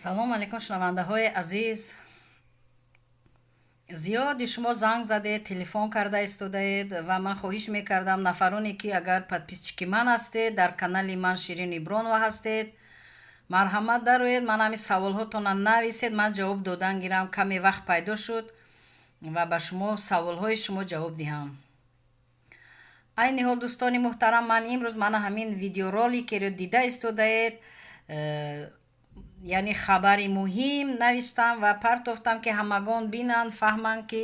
Салом алейкум, шунавандаҳои азиз. Зиёди шумо занг задед, телефон карда истодаед ва ман хоҳиш мекардам, нафароне ки агар подписчики ман ҳастед, дар канали ман Ширин Ибронова ҳастед, марҳамат, дароед, ман ҳамин саволҳотонро нависед, ман ҷавоб додан гирам. Каме вақт пайдо шуд ва ба шумо саволҳои шумо ҷавоб диҳам. Айни ҳол, дӯстони муҳтарам, ман имрӯз мана ҳамин видеороликеро дида истодаед, яъне хабари муҳим навиштам ва партофтам, ки ҳамагон бинанд, фаҳманд, ки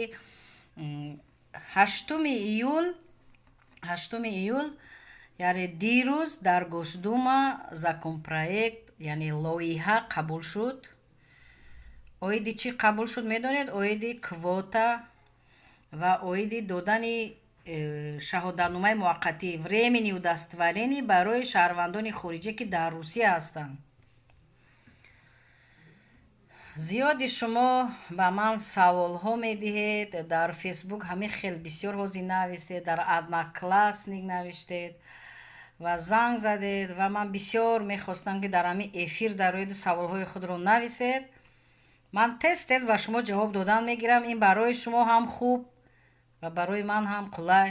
8 июл, 8 июл, яъне дирӯз, дар Госдума законопроект, яъне лоиҳа қабул шуд. Оиди чӣ қабул шуд, медонед? Оиди квота ва оиди додани шаҳодатномаи муваққатӣ, временный удостоверение, барои шаҳрвандони хориҷӣ, ки дар Русия ҳастанд. Зиёди шумо ба ман саволҳо медиҳед дар Фейсбук, ҳамин хел бисёр ҳозир навистед, дар Одноклассник навиштед ва занг задед ва ман бисёр мехостам, ки дар ҳамин эфир дароеду саволҳои худро нависед. Ман тез тез ба шумо ҷавоб додан мегирам. Ин барои шумо ҳам хуб ва барои ман ҳам қулай.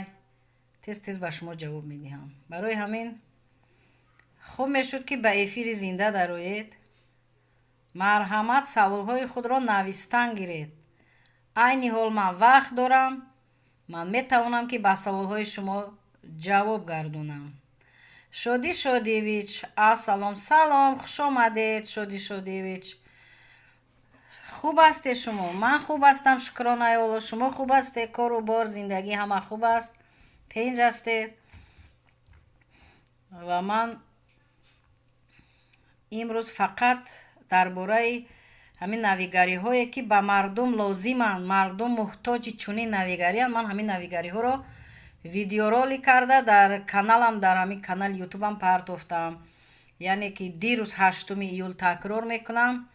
Тез тез ба шумо ҷавоб медиҳам. Барои ҳамин хуб мешуд, ки ба эфири зинда дароед. Марҳамат, саволҳои худро навистан гиред. Айни ҳол ман вақт дорам, ман метавонам, ки ба саволҳои шумо ҷавоб гардонам. Шодӣ Шодиевич, ассалом, салом, хуш омадед, Шодӣ Шодиевич. Хуб ҳастед шумо? Ман хуб ҳастам, шукронаи Алло. Шумо хуб ҳастед? Кору бор, зиндагӣ ҳама хуб аст, тинҷ ҳастед? Ва ман имрӯз фақат дар бораи ҳамин навигариҳое, ки ба мардум лозиманд, мардум муҳтоҷи чунин навигариянд, ман ҳамин навигариҳоро видеоролик карда дар каналам, дар ҳамин канали Ютубам партофтам. Яъне ки дирӯз, 8 июл, такрор мекунам,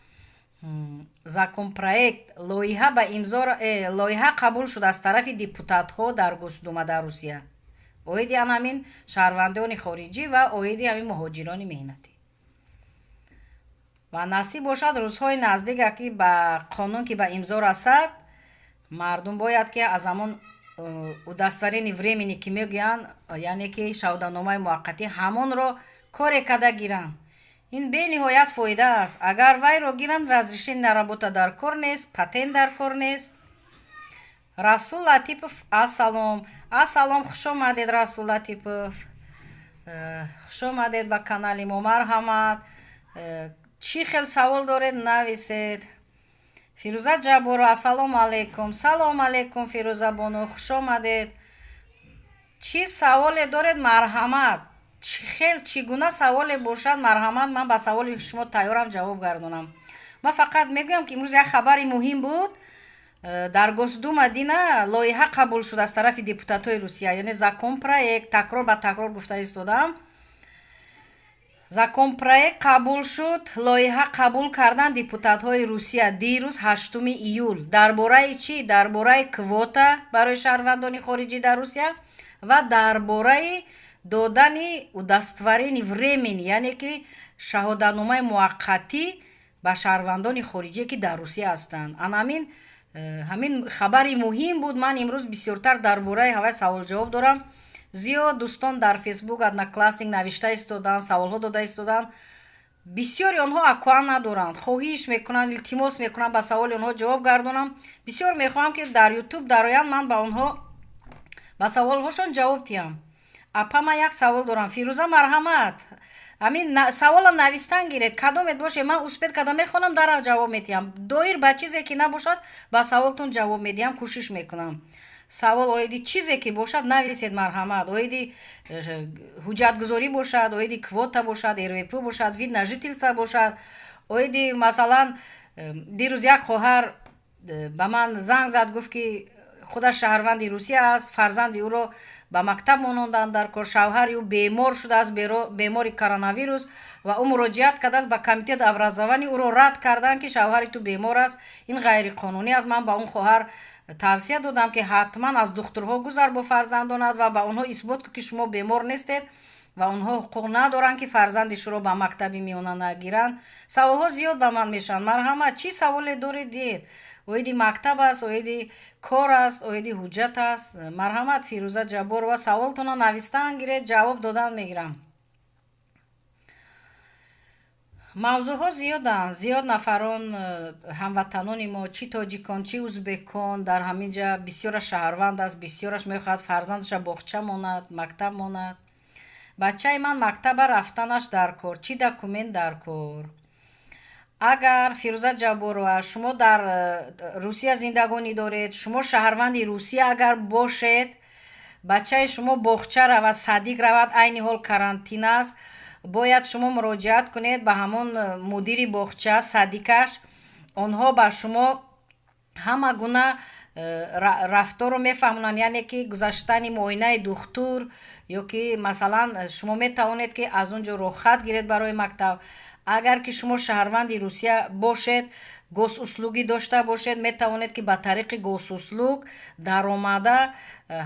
законопроект, лоиҳа ба имзо, лоиҳа қабул шуд аз тарафи депутатҳо дар Госдума дар Русия оиди ан ҳамин шаҳрвандони хориҷӣ ва оиди ҳамин муҳоҷирони меҳнатӣ. Ва насиб бошад, рӯзҳои наздика ки ба қонун ки ба имзо расад, мардум бояд ки аз ҳамон удостоверение временный ки мегӯянд, яъне ки шаҳодатномаи муваққатӣ, ҳамонро коре карда гиранд. Ин бениҳоят фоида аст. Агар вайро гиранд, разрешение на работа дар кор нест, патент дар кор нест. Расул Латипов, ассалом, ассалом, хуш омадед, Расул Латипов, хуш омадед ба канали мо. Марҳамат, чӣ хел савол доред, нависед. Фирӯза Ҷабборова, ассалому алайкум. Салом алайкум, Фирӯза бону, хуш омадед. Чӣ саволе доред, марҳамат, чӣ хел, чӣ гуна саволе бошад, марҳамат, ман ба саволи шумо тайёрам ҷавоб гардонам. Ман фақат мегӯям, ки имрӯз як хабари муҳим буд. Дар Госдума дина лоиҳа қабул шуд аз тарафи депутатҳои Русия, яъне законопроект. Такрор ба такрор гуфта истодам, законопроект қабул шуд, лоиҳа қабул карданд депутатҳои Русия дирӯз, 8 июл. Дар бораи чӣ? Дар бораи квота барои шаҳрвандони хориҷӣ дар Русия ва дар бораи додани удостоверение временный, яъне ки шаҳодатномаи муваққатӣ ба шаҳрвандони хориҷие, ки дар Русия ҳастанд. Ана ҳамин хабари муҳим буд. Ман имрӯз бисёртар дар бораи ҳавай саволҷавоб дорам. Зиёд дӯстон дар Фейсбук, Одноклассник навишта истоданд, саволҳо дода истоданд. Бисёри онҳо аккаунт надоранд, хоҳиш мекунанд, илтимос мекунанд, ба саволи онҳо ҷавоб гардонам. Бисёр мехоҳам, ки дар Ютуб дароянд, ман ба онҳо, ба саволҳошон ҷавоб диҳам. Апа, ман як савол дорам. Фирӯза, марҳамат, ҳамин савола навистан гиред, кадомет боше, ман успеть карда мехонам, дарав ҷавоб медиҳам. Доир ба чизе ки набошад, ба саволтон ҷавоб медиҳам, кӯшиш мекунам. Савол оиди чизе ки бошад, нависед, марҳамат. Оиди ҳуҷҷатгузорӣ бошад, оиди квота бошад, РВП бошад, вид на жительство бошад, оиди, масалан, дирӯз як хоҳар ба ман занг зад, гуфт, ки худаш шаҳрванди Русия аст, фарзанди ӯро ба мактаб мононданд дар кор, шавҳари ӯ бемор шудааст, бемори коронавирус, ва ӯ муроҷиат кардааст ба комитет образования, ӯро рад карданд, ки шавҳари ту бемор аст, ин ғайриқонунӣ аст. Ман ба он хоҳар тавсия додам, ки ҳатман аз духтурҳо гузар бо фарзандонат ва ба онҳо исбот кун, ки шумо бемор нестед. ва онҳо ҳуқуқ надоранд, ки фарзанди шуро ба мактаби миёна нагиранд. Саволҳо зиёд ба ман мешаванд. Марҳамат, чӣ саволе доред, диҳед. Оиди мактаб аст, оиди кор аст, оиди ҳуҷҷат аст. Марҳамат, Фирӯза Ҷабборова, саволтонро навистан гиред, ҷавоб додан мегирам. Мавзӯъҳо зиёданд. Зиёд нафарон, ҳамватанони мо, чӣ тоҷикон, чӣ узбекон, дар ҳамин ҷа бисёраш шаҳрванд аст, бисёраш мехоҳад фарзандаша боғча монад, мактаб монад. Бачаи ман мактаба рафтанаш дар кор, чӣ документ дар кор? Агар, Фирӯза Ҷабборова, шумо дар Русия зиндагонӣ доред, шумо шаҳрванди Русия агар бошед, бачаи шумо боғча равад, садик равад, айни ҳол карантин аст, бояд шумо муроҷиат кунед ба ҳамон мудири боғча, садикаш. Онҳо ба шумо ҳама гуна рафторро мефаҳмонанд, яъне ки гузаштани муоинаи духтур ё ки масалан шумо метавонед, ки аз он ҷо рохат гиред барои мактаб. Агар ки шумо шаҳрванди Русия бошед, госуслуги дошта бошед, метавонед, ки ба тариқи госуслуг даромада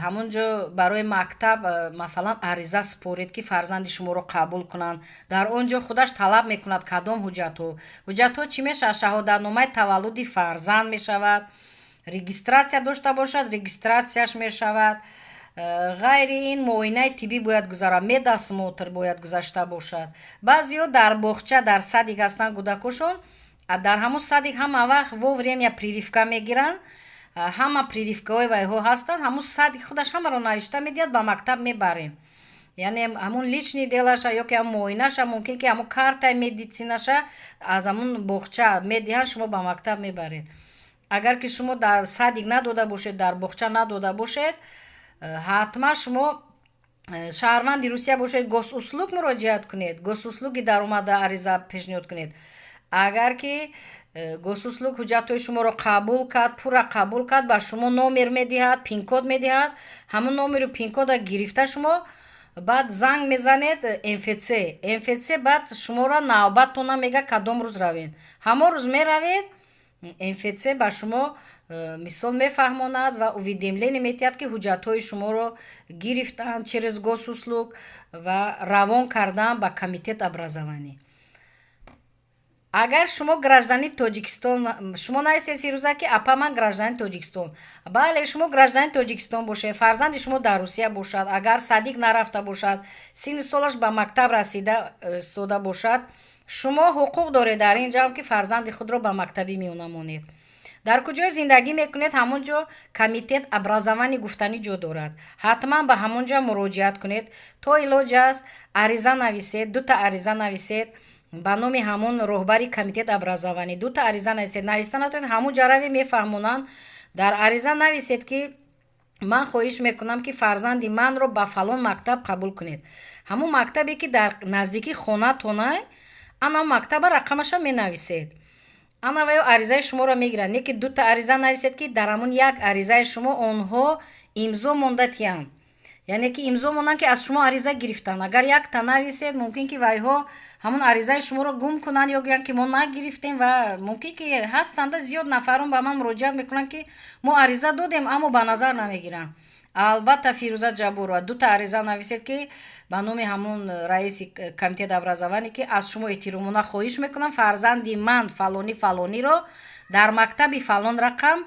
ҳамон ҷо барои мактаб масалан ариза супоред, ки фарзанди шуморо қабул кунанд. Дар он ҷо худаш талаб мекунад кадом ҳуҷҷатҳо. Ҳуҷҷатҳо чӣ мешавад? Шаҳодатномаи таваллуди фарзанд мешавад, регистратсия дошта бошад, регистратсияш мешавад. Ғайри ин муоинаи тиббӣ бояд гузарад, медосмотр бояд гузашта бошад. Баъзеҳо дар боғча, дар садик ҳастанд кӯдакошон, дар ҳамон садик ҳама вақт вовремя прививка мегиранд, ҳама прививкаҳои вайҳо ҳастанд, ҳамон садик худаш ҳамаро навишта медиҳад, ба мактаб мебарем. Яъне ҳамон личный делаша ё ки ҳамон муоинаша, мумкин ки ҳамон картаи медицинаша аз ҳамон боғча медиҳанд, шумо ба мактаб мебаред. Агар ки шумо дар садик надода бошед, дар боғча надода бошед, ҳатман шумо шаҳрванди Русия бошед, госуслуг муроҷиат кунед, госуслуги даромада ариза пешниҳод кунед. Агар ки госуслуг ҳуҷҷатҳои шуморо қабул кард, пурра қабул кард, ба шумо номер медиҳад, пинкод медиҳад. Ҳамон номеру пинкода гирифта шумо баъд занг мезанед МФЦ. МФЦ баъд шуморо навбаттона мега кадом рӯз равед. Ҳамон рӯз меравед, МФЦ ба шумо мисол мефаҳмонад ва уведомление медиҳад, ки ҳуҷҷатҳои шуморо гирифтанд через госуслуг ва равон кардан ба комитет образования. Агар шумо гражданини Тоҷикистон, шумо нависед, Фирӯза, ки апа, ман гражданини Тоҷикистон. Бале, шумо гражданини Тоҷикистон бошед, фарзанди шумо дар Русия бошад, агар садик нарафта бошад, синни солаш ба мактаб расида истода бошад, шумо ҳуқуқ доред дар ин ҷамъ, ки фарзанди худро ба мактаби миёна монед. Дар куҷое зиндагӣ мекунед, ҳамон ҷо комитет образования гуфтанӣ ҷо дорад. Ҳатман ба ҳамон ҷо муроҷиат кунед. То илоҷ аст, ариза нависед, дута ариза нависед ба номи ҳамон роҳбари комитет образования. Дута ариза нависед. Нависта натавонед, ҳамон ҷарави мефаҳмонанд. Дар ариза нависед, ки ман хоҳиш мекунам, ки фарзанди манро ба фалон мактаб қабул кунед. Ҳамон мактабе, ки дар наздикии хонатона, ана мактаба рақамаша менависед. Ана ваё аризаи шуморо мегиранд. Не ки дута ариза нависед, ки дар ҳамон як аризаи шумо онҳо имзо монда тиянд. Яъне ки имзо монанд, ки аз шумо ариза гирифтанд. Агар якта нависед, мумкин ки вайҳо ҳамон аризаи шуморо гум кунанд ё гӯянд, ки мо нагирифтем, ва мумкин ки ҳастанда зиёд нафарон ба ман муроҷиат мекунанд, ки мо ариза додем, аммо ба назар намегиранд. Албатта, Фирӯза Ҷабборова, дута ариза нависед, ки ба номи ҳамон раиси комитет образования, ки аз шумо эҳтиромона хоҳиш мекунам, фарзанди ман фалонӣ фалониро дар мактаби фалон рақам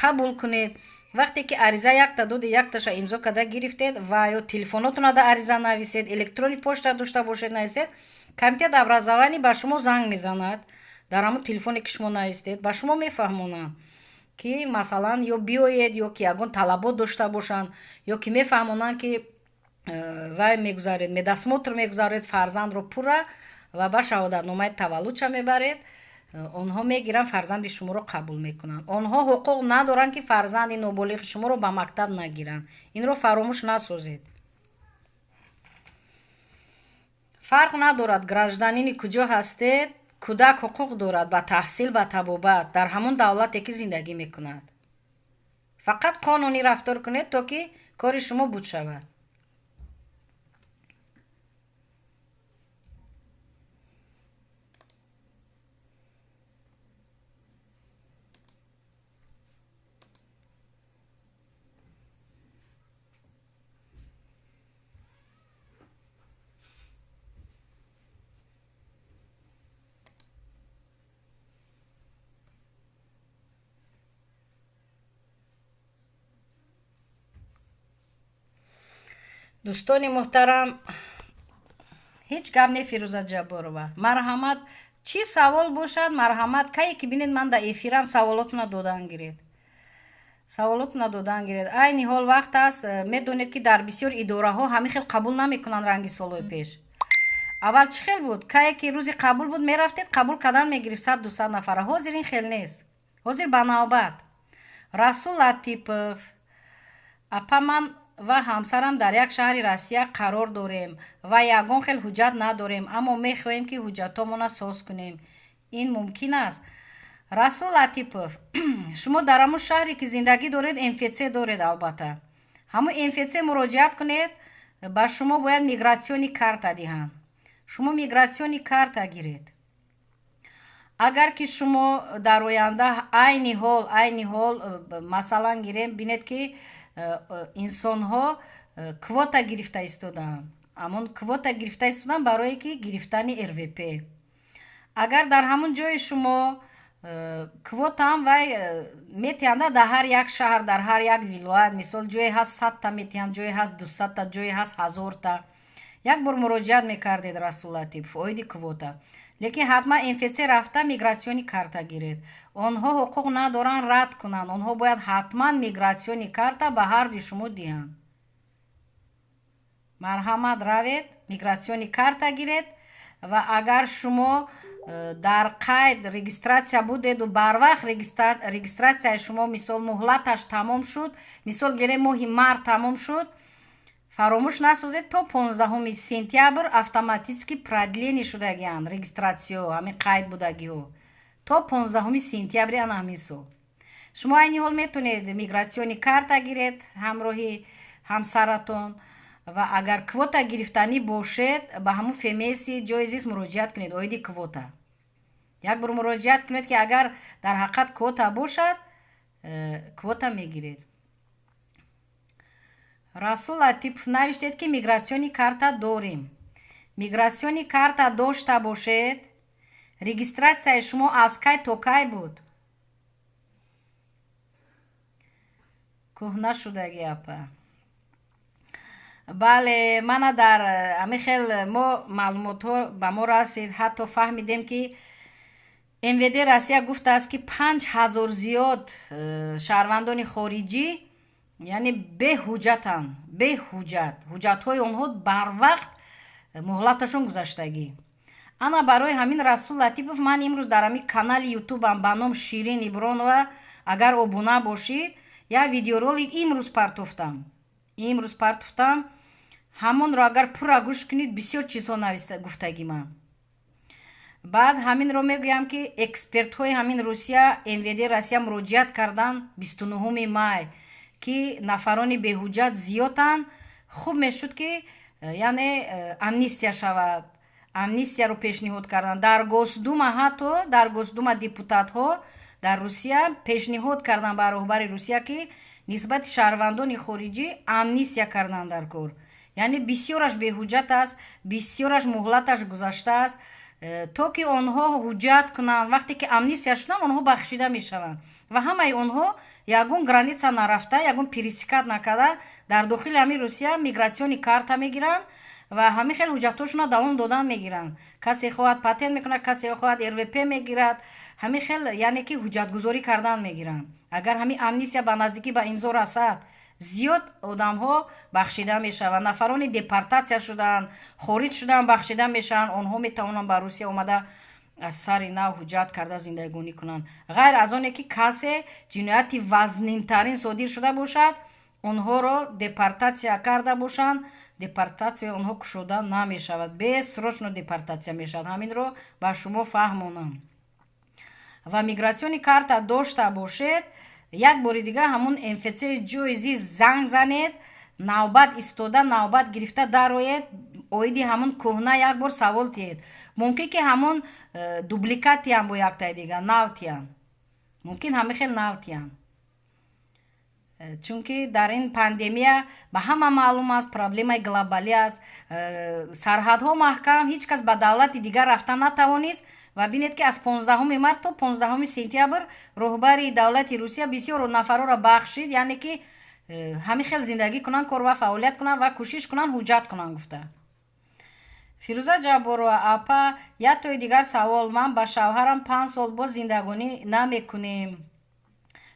қабул кунед. Вақте ки ариза якта доди, якташа имзо карда гирифтед ва ё телефонотона да ариза нависед, электронный почта дошта бошед, нависед, комитет образования ба шумо занг мезанад. Дар ҳамон телефоне, ки шумо навистед, ба шумо мефаҳмонанд, ки масалан ё биёед, ё ки ягон талабот дошта бошанд, ё ки мефаҳмонанд, ки вай мегузаред, медосмотр мегузаред фарзандро пурра ва ба шаҳодатномаи таваллудша мебаред. Онҳо мегиранд, фарзанди шуморо қабул мекунанд. Онҳо ҳуқуқ надоранд, ки фарзанди ноболиғи шуморо ба мактаб нагиранд. Инро фаромӯш насозед. Фарқ надорад, гражданини куҷо ҳастед, кӯдак ҳуқуқ дорад ба таҳсил, ба табобат дар ҳамон давлате, ки зиндагӣ мекунад. Фақат қонунӣ рафтор кунед, то ки кори шумо буд шавад. Дӯстони муҳтарам, ҳеҷ гап не. Фирӯза Ҷабборова, марҳамат, чӣ савол бошад, марҳамат. Кае ки бинед, ман дар эфирам, саволотона додан гиред, саволотона додан гиред. Айни ҳол вақт аст. Медонед, ки дар бисёр идораҳо ҳамин хел қабул намекунанд, ранги солҳои пеш. Аввал чӣ хел буд? Кае ки рӯзи қабул буд, мерафтед, қабул кардан мегирифт, 100-200 нафара. Ҳозир ин хел нест, ҳозир ба навбат. Расул Латипов: апа, ман ва ҳамсарам дар як шаҳри Россия қарор дорем ва ягон хел ҳуҷҷат надорем, аммо мехоҳем, ки ҳуҷҷатҳомона соз кунем. Ин мумкин аст? Расул Латипов, шумо дар ҳамун шаҳре ки зиндагӣ доред, МФЦ доред, албатта. Ҳамун МФЦ муроҷиат кунед, ба шумо бояд миграционный карта диҳанд. Шумо миграционный карта гиред. Агар ки шумо дар оянда, айни ҳол, масалан гирем, бинед, ки инсонҳо квота гирифта истодаанд, ҳамон квота гирифта истодаанд барое ки гирифтани РВП. Агар дар ҳамон ҷои шумо квотаам вай метиҳанда, дар ҳар як шаҳр, дар ҳар як вилоят, мисол, ҷое ҳаст 100-та метиҳанд, ҷое ҳаст 200-та, ҷое ҳаст 1000-та. Як бор муроҷиат мекардед, Расул Латипов, оиди квота. Лекин ҳатман МФЦ рафта, миграционный карта гиред. Онҳо ҳуқуқ надоранд рад кунанд, онҳо бояд ҳатман миграционный карта ба ҳарди шумо диҳанд. Марҳамат, равед, миграционный карта гиред. Ва агар шумо дар қайд, регистрация будеду барвақт регистрацияи шумо, мисол, муҳлаташ тамом шуд, мисол гирем, моҳи март тамом шуд, фаромӯш насозед, то 15 сентябр автоматически продление шудагианд регистрация, ҳамин қайд будагиҳо то 15 сентябри ана ҳамин сол. Шумо айни ҳол метавонед миграционный карта гиред ҳамроҳи ҳамсаратон. Ва агар квота гирифтанӣ бошед, ба ҳамун ФМСи ҷои зист муроҷиат кунед оиди квота. Як бор муроҷиат кунед, ки агар дар ҳақиқат квота бошад, квота мегиред. Расул Латипов, навиштед, ки миграционный карта дорем. Миграционный карта дошта бошед, регистрацияи шумо аз кай то кай буд? Кӯҳна шудаги, апа. Бале, мана дар ҳамин хел мо маълумотҳо ба мо расид. Ҳатто фаҳмидем, ки МВД Россия гуфтааст, ки 5000 зиёд шаҳрвандони хориҷӣ, яъне беҳуҷҷатанд, беҳуҷҷат, ҳуҷҷатҳои онҳо барвақт муҳлаташон гузаштагӣ. Ана барои ҳамин, Расул Латипов, ман имрӯз дар ҳамин канали Ютубам ба ном Ширин Ибронова, агар обуна бошед, як видеоролик имрӯз партофтам, имрӯз партофтам. Ҳамонро агар пурра гӯш кунед, бисёр чизҳо нависта гуфтагӣ ман. Баъд ҳаминро мегӯям, ки экспертҳои ҳамин Русия, МВД Россия муроҷиат карданд 29 май, ки нафарони беҳуҷҷат зиёданд, хуб мешуд, ки яъне амнистия шавад. Амнистияро пешниҳод карданд дар Госдума, ҳатто дар Госдума депутатҳо дар Русия пешниҳод карданд ба роҳбари Русия, ки нисбати шаҳрвандони хориҷӣ амнистия карданд дар кор. Яъне бисёраш беҳуҷҷат аст, бисёраш муҳлаташ гузаштааст. То ки онҳо ҳуҷҷат кунанд, вақте ки амнистия шуданд, онҳо бахшида мешаванд ва ҳамаи онҳо ягон граница нарафта, ягон пересекать накарда, дар дохили ҳамин Русия миграционный карта мегиранд ва ҳамин хел ҳуҷҷатҳошонро давом додан мегиранд. Касе хоҳад, патент мекунад, касе хоҳад, РВП мегирад. Ҳамин хел, яъне ки ҳуҷҷатгузорӣ кардан мегиранд. Агар ҳамин амнистия ба наздикӣ ба имзо расад, зиёд одамҳо бахшида мешаванд. Нафарони депортатсия шуданд, хориҷ шуданд, бахшида мешаванд. Онҳо метавонанд ба Русия омада, аз сари нав ҳуҷҷат карда, зиндагонӣ кунанд. Ғайр аз оне ки касе ҷинояти вазнинтарин содир шуда бошад, онҳоро депортатсия карда бошанд, депортатсияи онҳо кушода намешавад, бессрочно депортатсия мешавад. Ҳаминро ба шумо фаҳмонам. Ва миграционный карта дошта бошед, як бори дига ҳамун МФЦ ҷои зист занг занед, навбат истода, навбат гирифта дароед, оиди ҳамун кӯҳна як бор савол тиҳед. Мумкин ки ҳамун дубликат тиҳанд, бо яктаи дига нав тиҳанд, мумкин ҳамин хел нав тиҳанд. Чунки дар ин пандемия ба ҳама маълум аст, проблемаи глобалӣ аст, сарҳадҳо маҳкам, ҳеҷ кас ба давлати дигар рафта натавонист. Ва бинед, ки аз 15 март то 15 сентябр роҳбари давлати Русия бисёр нафарҳоро бахшид, яъне ки ҳамин хел зиндагӣ кунанд, кор ва фаъолият кунанд ва кӯшиш кунанд ҳуҷҷат кунанд гуфта. Фирӯза Ҷабборова: апа, як тои дигар савол. Ман ба шавҳарам 5 сол боз зиндагонӣ намекунем.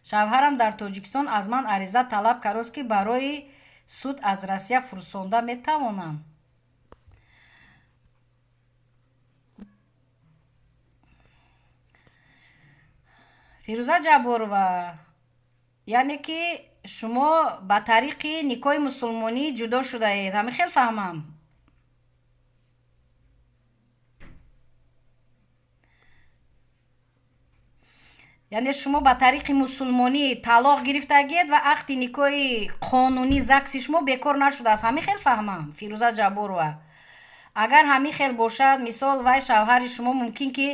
Шавҳарам дар Тоҷикистон аз ман ариза талаб кардааст, ки барои суд аз Россия фурсонда метавонам? Фирӯза Ҷабборова, яъне ки шумо ба тариқи никоҳи мусулмонӣ ҷудо шудаед, ҳамин хел фаҳмам? Яъне шумо ба тариқи мусулмонӣ талоқ гирифтагиед ва ақди никоҳи қонунӣ ЗАГСи шумо бекор нашудааст, ҳамин хел фаҳмам, Фирӯза Ҷабборова? Агар ҳамин хел бошад, мисол, вай шавҳари шумо мумкин ки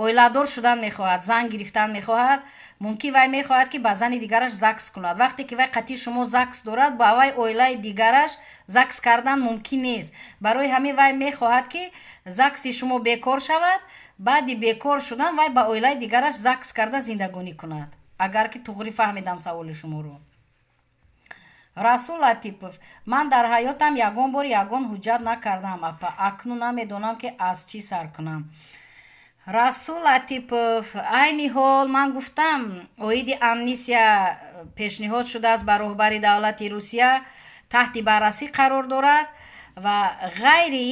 оиладор шудан мехоҳад, зан гирифтан мехоҳад, мумкин вай мехоҳад, ки ба зани дигараш ЗАГС кунад. Вақте ки вай қатъи шумо ЗАГС дорад, ба вай оилаи дигараш ЗАГС кардан мумкин нест. Барои ҳамин вай мехоҳад, ки ЗАГСи шумо бекор шавад, баъди бекор шудан вай ба оилаи дигараш ЗАГС карда зиндагонӣ кунад. Агар ки туғрӣ фаҳмидам саволи шуморо. Расул Латипов: ман дар ҳаётам ягон бор ягон ҳуҷҷат накардам, апа, акнун намедонам, ки аз чӣ сар кунам. Расул Латипов, айни ҳол ман гуфтам, оиди амнистия пешниҳод шудааст ба роҳбари давлати Русия, таҳти баррасӣ қарор дорад. Ва ғайри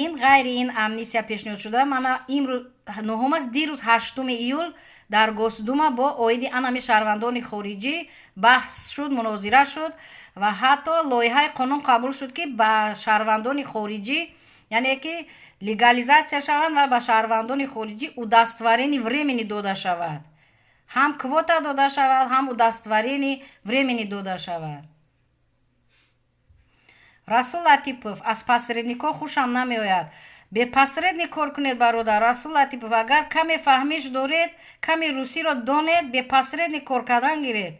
ин амнистия пешниҳод шуда, мана имрӯз нуҳум аст, дирӯз, 8 июл, дар Госдума бо оиди анами шаҳрвандони хориҷӣ баҳс шуд, мунозира шуд ва ҳатто лоиҳаи қонун қабул шуд, ки ба шаҳрвандони хориҷӣ, яъне ки легализатсия шаванд ва ба шаҳрвандони хориҷӣ удостоверение времени дода шавад, ҳам квота дода шавад, ҳам удостоверение времени дода шавад. Расул Латипов: аз посредникҳо хушам намеояд. Бе посредник кор кунед, бародар Расул Латипов. Агар каме фаҳмиш доред, каме русиро донед, бе посредник кор кардан гиред,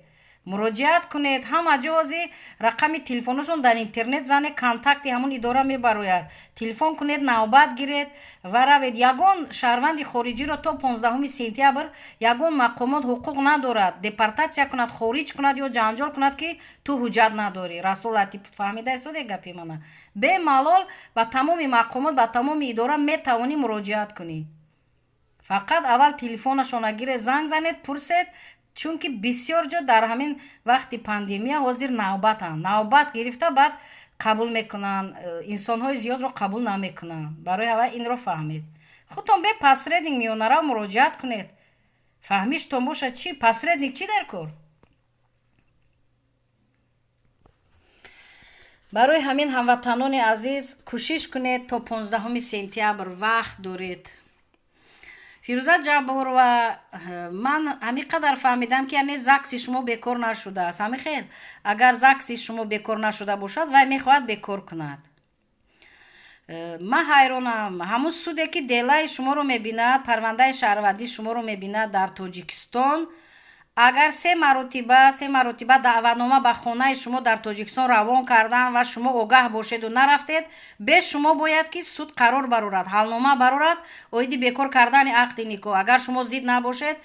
муроҷиат кунед. Ҳама ҷо ҳозир рақами телефонашон дар интернет зане, контакти ҳамон идора мебарояд. Телефон кунед, навбат гиред ва равед. Ягон шаҳрванди хориҷиро то 15 сентябр ягон мақомот ҳуқуқ надорад депортатсия кунад, хориҷ кунад ё ҷанҷол кунад, ки ту ҳуҷҷат надорӣ. Расул Латипов, фаҳмида истоде гапи мана? Бемалол ба тамоми мақомот, ба тамоми идора метавонӣ муроҷиат кунӣ. Фақат аввал телефонашона гире, занг занед, пурсед, чунки бисёр ҷо дар ҳамин вақти пандемия ҳозир навбатанд, навбат гирифта баъд қабул мекунанд, инсонҳои зиёдро қабул намекунанд. Барои ҳава инро фаҳмед. Худтон бе посредник, миёнарав муроҷиат кунед. Фаҳмиштон бошад, чӣ посредник, чӣ дар кор? Барои ҳамин, ҳамватанони азиз, кӯшиш кунед, то 15 сентябр вақт доред. Фирӯза Ҷабборова, ман ҳамин қадар фаҳмидам, ки яъне ЗАГСи шумо бекор нашудааст, ҳамин хел? Агар ЗАГСи шумо бекор нашуда бошад, вай мехоҳад бекор кунад. Ман ҳайронам, ҳамун суде ки делаи шуморо мебинад, парвандаи шаҳрвандии шуморо мебинад дар Тоҷикистон, агар се маротиба даъватнома ба хонаи шумо дар Тоҷикистон равон кардан ва шумо огаҳ бошеду нарафтед, бе шумо бояд ки суд қарор барорад, ҳалнома барорад оиди бекор кардани ақди никоҳ. Агар шумо зид набошед,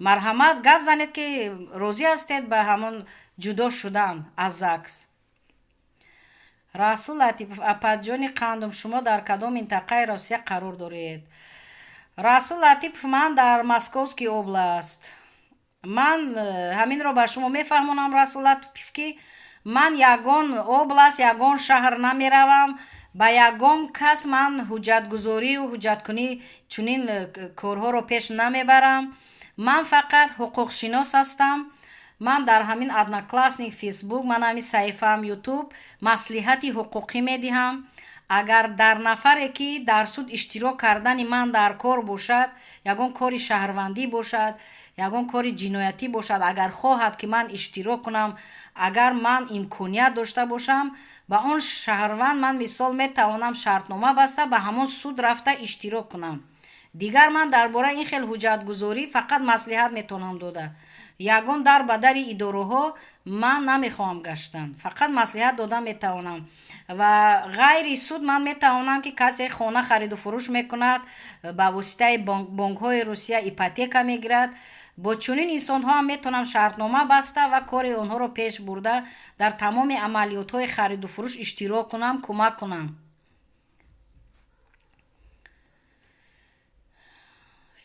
марҳамат, гап занед, ки розӣ ҳастед ба ҳамон ҷудо шудан аз ЗАГС. Расул Латипов: апаҷони қандум, шумо дар кадом минтақаи Россия қарор доред? Расул Латипов, ман дар Московский область. Ман ҳаминро ба шумо мефаҳмонам, Расул Латипов, ки ман ягон область, ягон шаҳр намеравам, ба ягон кас ман ҳуҷҷатгузорию ҳуҷҷаткунӣ, чунин корҳоро пеш намебарам. Ман фақат ҳуқуқшинос ҳастам. Ман дар ҳамин Одноклассник, Фейсбук, ман ҳамин саҳифаам, Ютуб маслиҳати ҳуқуқӣ медиҳам. Агар дар нафаре ки дар суд иштирок кардани ман дар кор бошад, ягон кори шаҳрвандӣ бошад, ягон кори ҷиноятӣ бошад, агар хоҳад, ки ман иштирок кунам, агар ман имконият дошта бошам, ба он шаҳрванд ман, мисол, метавонам шартнома баста, ба ҳамон суд рафта иштирок кунам. Дигар ман дар бораи ин хел ҳуҷҷатгузорӣ фақат маслиҳат метавонам дода. Ягон дар ба дари идораҳо ман намехоҳам гаштан, фақат маслиҳат дода метавонам. Ва ғайри суд ман метавонам, ки касе хона хариду фурӯш мекунад, ба воситаи бонкҳои Русия ипотека мегирад. Бо чунин инсонҳо ҳам метавонам шартнома баста ва кори онҳоро пеш бурда, дар тамоми амалиётҳои хариду фурӯш иштирок кунам, кӯмак кунам.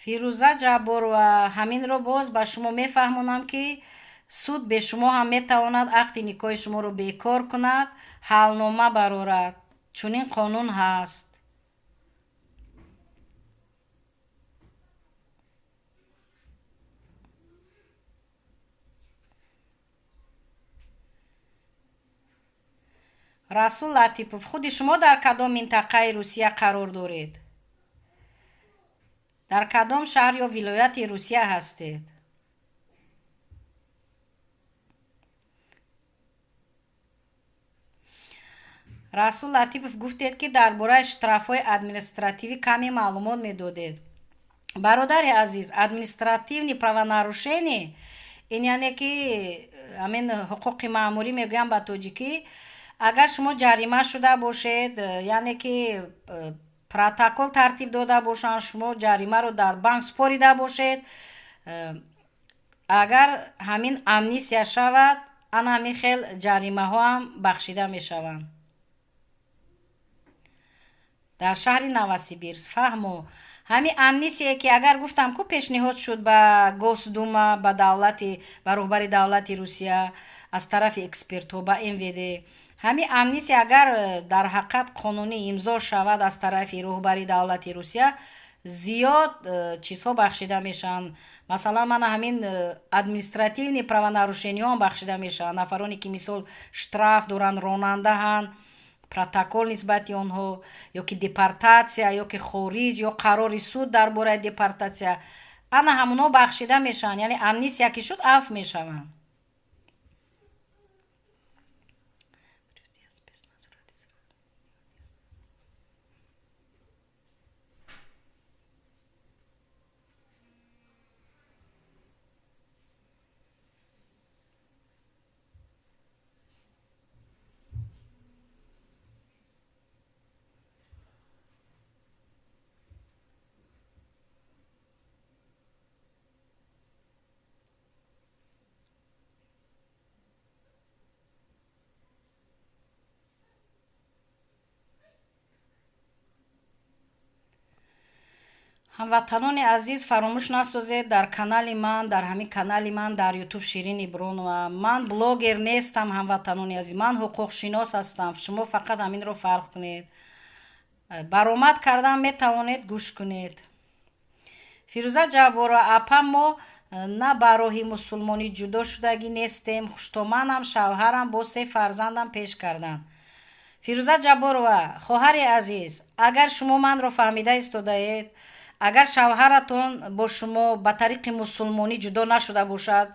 Фирӯза Ҷабборова, ҳаминро боз ба шумо мефаҳмонам, ки суд бе шумо ҳам метавонад ақди никоҳи шуморо бекор кунад, ҳалнома барорад. Чунин қонун ҳаст. Расул Латипов, худи шумо дар кадом минтақаи Русия қарор доред? Дар кадом шаҳр ё вилояти Русия ҳастед? Расул Латипов, гуфтед, ки дар бораи штрафҳои административӣ каме маълумот медодед. Бародари азиз, административный правонарушение ин яъне ки ҳамин ҳуқуқи маъмурӣ мегӯям ба тоҷикӣ. Агар шумо ҷарима шуда бошед, яъне ки протокол тартиб дода бошанд, шумо ҷаримаро дар банк супорида бошед, агар ҳамин амнистия шавад, ана ҳамин хел ҷаримаҳо ҳам бахшида мешаванд. Дар шаҳри Новосибирск, фаҳмо. Ҳамин амнистие ки агар гуфтам, ку пешниҳод шуд ба Госдума, ба давлати, ба роҳбари давлати Русия аз тарафи экспертҳо, ба МВД, ҳамин амнистия агар дар ҳақиқат қонунӣ имзо шавад аз тарафи роҳбари давлати Русия, зиёд чизҳо бахшида мешаванд. Масалан, мана ҳамин административный правонарушениҳо ҳам бахшида мешаванд. Нафароне ки мисол штраф доранд, ронандаҳанд, протокол нисбати онҳо, ё ки депортатсия, ё ки хориҷ, ё қарори суд дар бораи депортатсия, ана ҳамонҳо бахшида мешаванд. Яъне амнистия ки шуд, афв мешаванд. Ҳамватанони азиз, фаромӯш насозед, дар канали ман, дар ҳамин канали ман дар Ютуб Ширин Ибронова, ман блогер нестам, ҳамватанони азиз, ман ҳуқуқшинос ҳастам. Шумо фақат ҳаминро фарқ кунед. Баромад кардан метавонед, гӯш кунед. Фирӯза Ҷабборова, апа, мо на ба роҳи мусулмонӣ ҷудо шудагӣ нестем. Хуштоманам, шавҳарам бо се фарзандам пеш карданд. Фирӯза Ҷабборова, хоҳари азиз, агар шумо манро фаҳмида истодаед, агар шавҳаратон бо шумо ба тариқи мусулмонӣ ҷудо нашуда бошад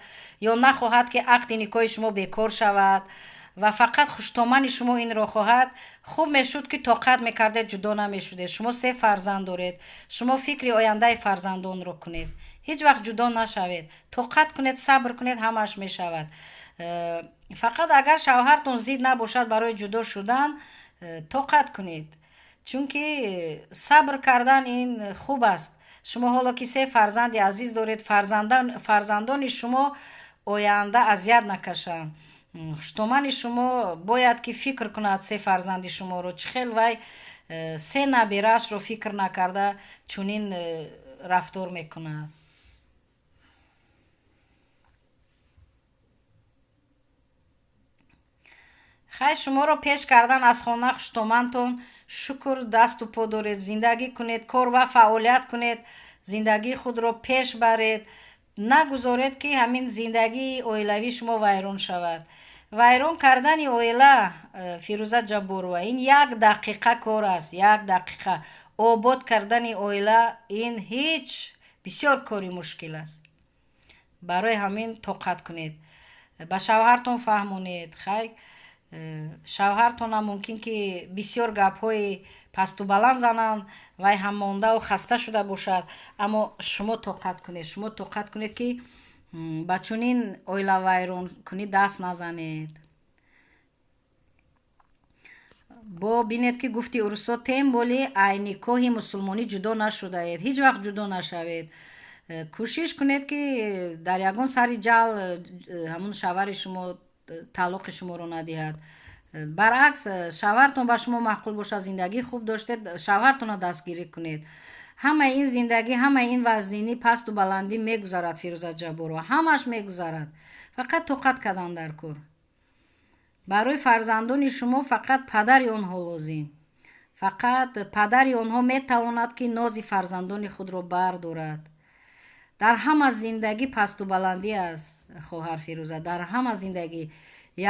ё нахоҳад, ки ақди никоҳи шумо бекор шавад ва фақат хуштомани шумо инро хоҳад, хуб мешуд, ки тоқат мекардед, ҷудо намешудед. Шумо се фарзанд доред, шумо фикри ояндаи фарзандонро кунед. Ҳеҷ вақт ҷудо нашавед, тоқат кунед, сабр кунед, ҳамааш мешавад. Фақат агар шавҳартон зид набошад барои ҷудо шудан, тоқат кунед, чунки сабр кардан ин хуб аст. Шумо ҳоло ки се фарзанди азиз доред, фарзандони шумо оянда азият накашанд. Хуштомани шумо бояд ки фикр кунад се фарзанди шуморо, чӣ хел вай се набираашро фикр накарда чунин рафтор мекунад. Хай, шуморо пеш кардан аз хона хуштомантон, шукр, дасту по доред, зиндагӣ кунед, кор ва фаъолият кунед, зиндагии худро пеш баред. Нагузоред, ки ҳамин зиндагии оилавии шумо вайрон шавад. Вайрон кардани оила, Фирӯза Ҷабборова, ин як дақиқа кор аст, як дақиқа. Обод кардани оила ин ҳеҷ бисёр кори мушкил аст. Барои ҳамин тоқат кунед, ба шавҳартон фаҳмонед. Хай, шавҳартонам мумкин ки бисёр гапҳои пасту баланд зананд, вай ҳам мондаву хаста шуда бошад, аммо шумо тоқат кунед, шумо тоқат кунед, ки ба чунин оилавайронкунӣ даст назанед. Бо бинед, ки гуфти урусо, тем более ай никоҳи мусулмонӣ ҷудо нашудаед, ҳеҷ вақт ҷудо нашавед. Кӯшиш кунед, ки дар ягон сари ҷал ҳамун шавҳари шумо талоқи шуморо надиҳад. Баръакс, шавҳартон ба шумо маъқул бошад, зиндагии хуб доштед, шавҳартонро дастгирӣ кунед. Ҳамаи ин зиндагӣ, ҳамаи ин вазнинӣ, пасту баландӣ мегузарад, Фирӯза Ҷабборова, ҳамааш мегузарад. Фақат тоқат кардан дар кор. Барои фарзандони шумо фақат падари онҳо лозим. Фақат падари онҳо метавонад, ки нози фарзандони худро бардорад. Дар ҳама зиндагӣ пасту баландӣ аст, хоҳар Фирӯза, дар ҳама зиндагӣ.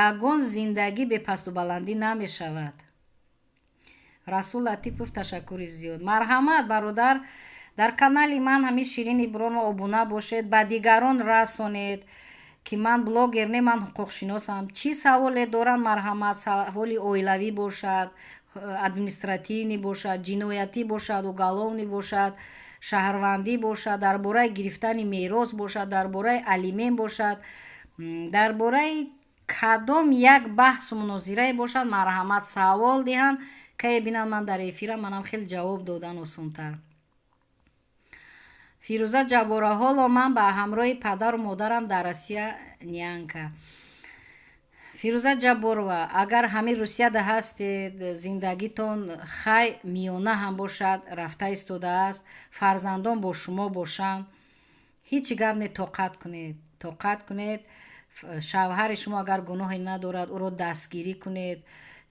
Ягон зиндагӣ бе пасту баландӣ намешавад. Расул Латипов, ташаккури зиёд. Марҳамат, бародар, дар канали ман ҳамин Ширин Иброҳимова обуна бошед, ба дигарон расонед, ки ман блогер не, ман ҳуқуқшиносам. Чӣ саволе доранд, марҳамат, саволи оилавӣ бошад, административный бошад, ҷиноятӣ бошад, уголовный бошад, шаҳрвандӣ бошад, дар бораи гирифтани мерос бошад, дар бораи алимент бошад, дар бораи кадом як баҳсу мунозирае бошад, марҳамат, савол диҳанд. Кае бинанд ман дар эфирам, манам хеле ҷавоб додан осонтар. Фирӯза Ҷаббора, ҳоло ман ба ҳамроҳи падару модарам дар Россия, нянька. Фирӯза Ҷабборова, агар ҳамин Русияда ҳастед, зиндагитон хай миёна ҳам бошад, рафта истодааст, фарзандон бо шумо бошанд, ҳеҷ гап не, тоқат кунед, тоқат кунед. Шавҳари шумо агар гуноҳе надорад, ӯро дастгирӣ кунед,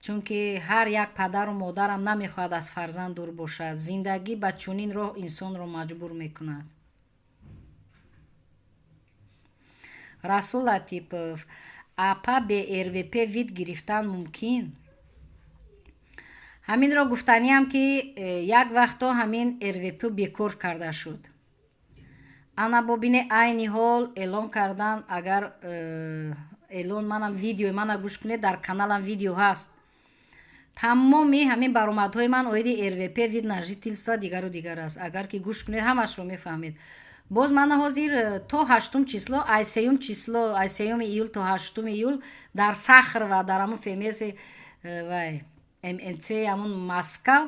чунки ҳар як падару модарам намехоҳад аз фарзанд дур бошад. Зиндагӣ ба чунин роҳ инсонро маҷбур мекунад. Расул Латипов, апа, бе РВП вид гирифтан мумкин? Ҳаминро гуфтаниам, ки як вақто ҳамин РВП бекор карда шуд. Ана бобине, айни ҳол эълон кардан, агар эълон манам видеои мана гӯш кунед, дар каналам видео ҳаст. Тамоми ҳамин баромадҳои ман оиди РВП, вид на жительство, дигару дигар аст. Агар ки гӯш кунед, ҳамашро мефаҳмед. Боз мана ҳозир то ҳаштум число, ай сеюм число, ай сеюми июл то ҳаштуми июл дар Сахарова, дар ҳамун ФМС вай ММЦ ҳамун Москав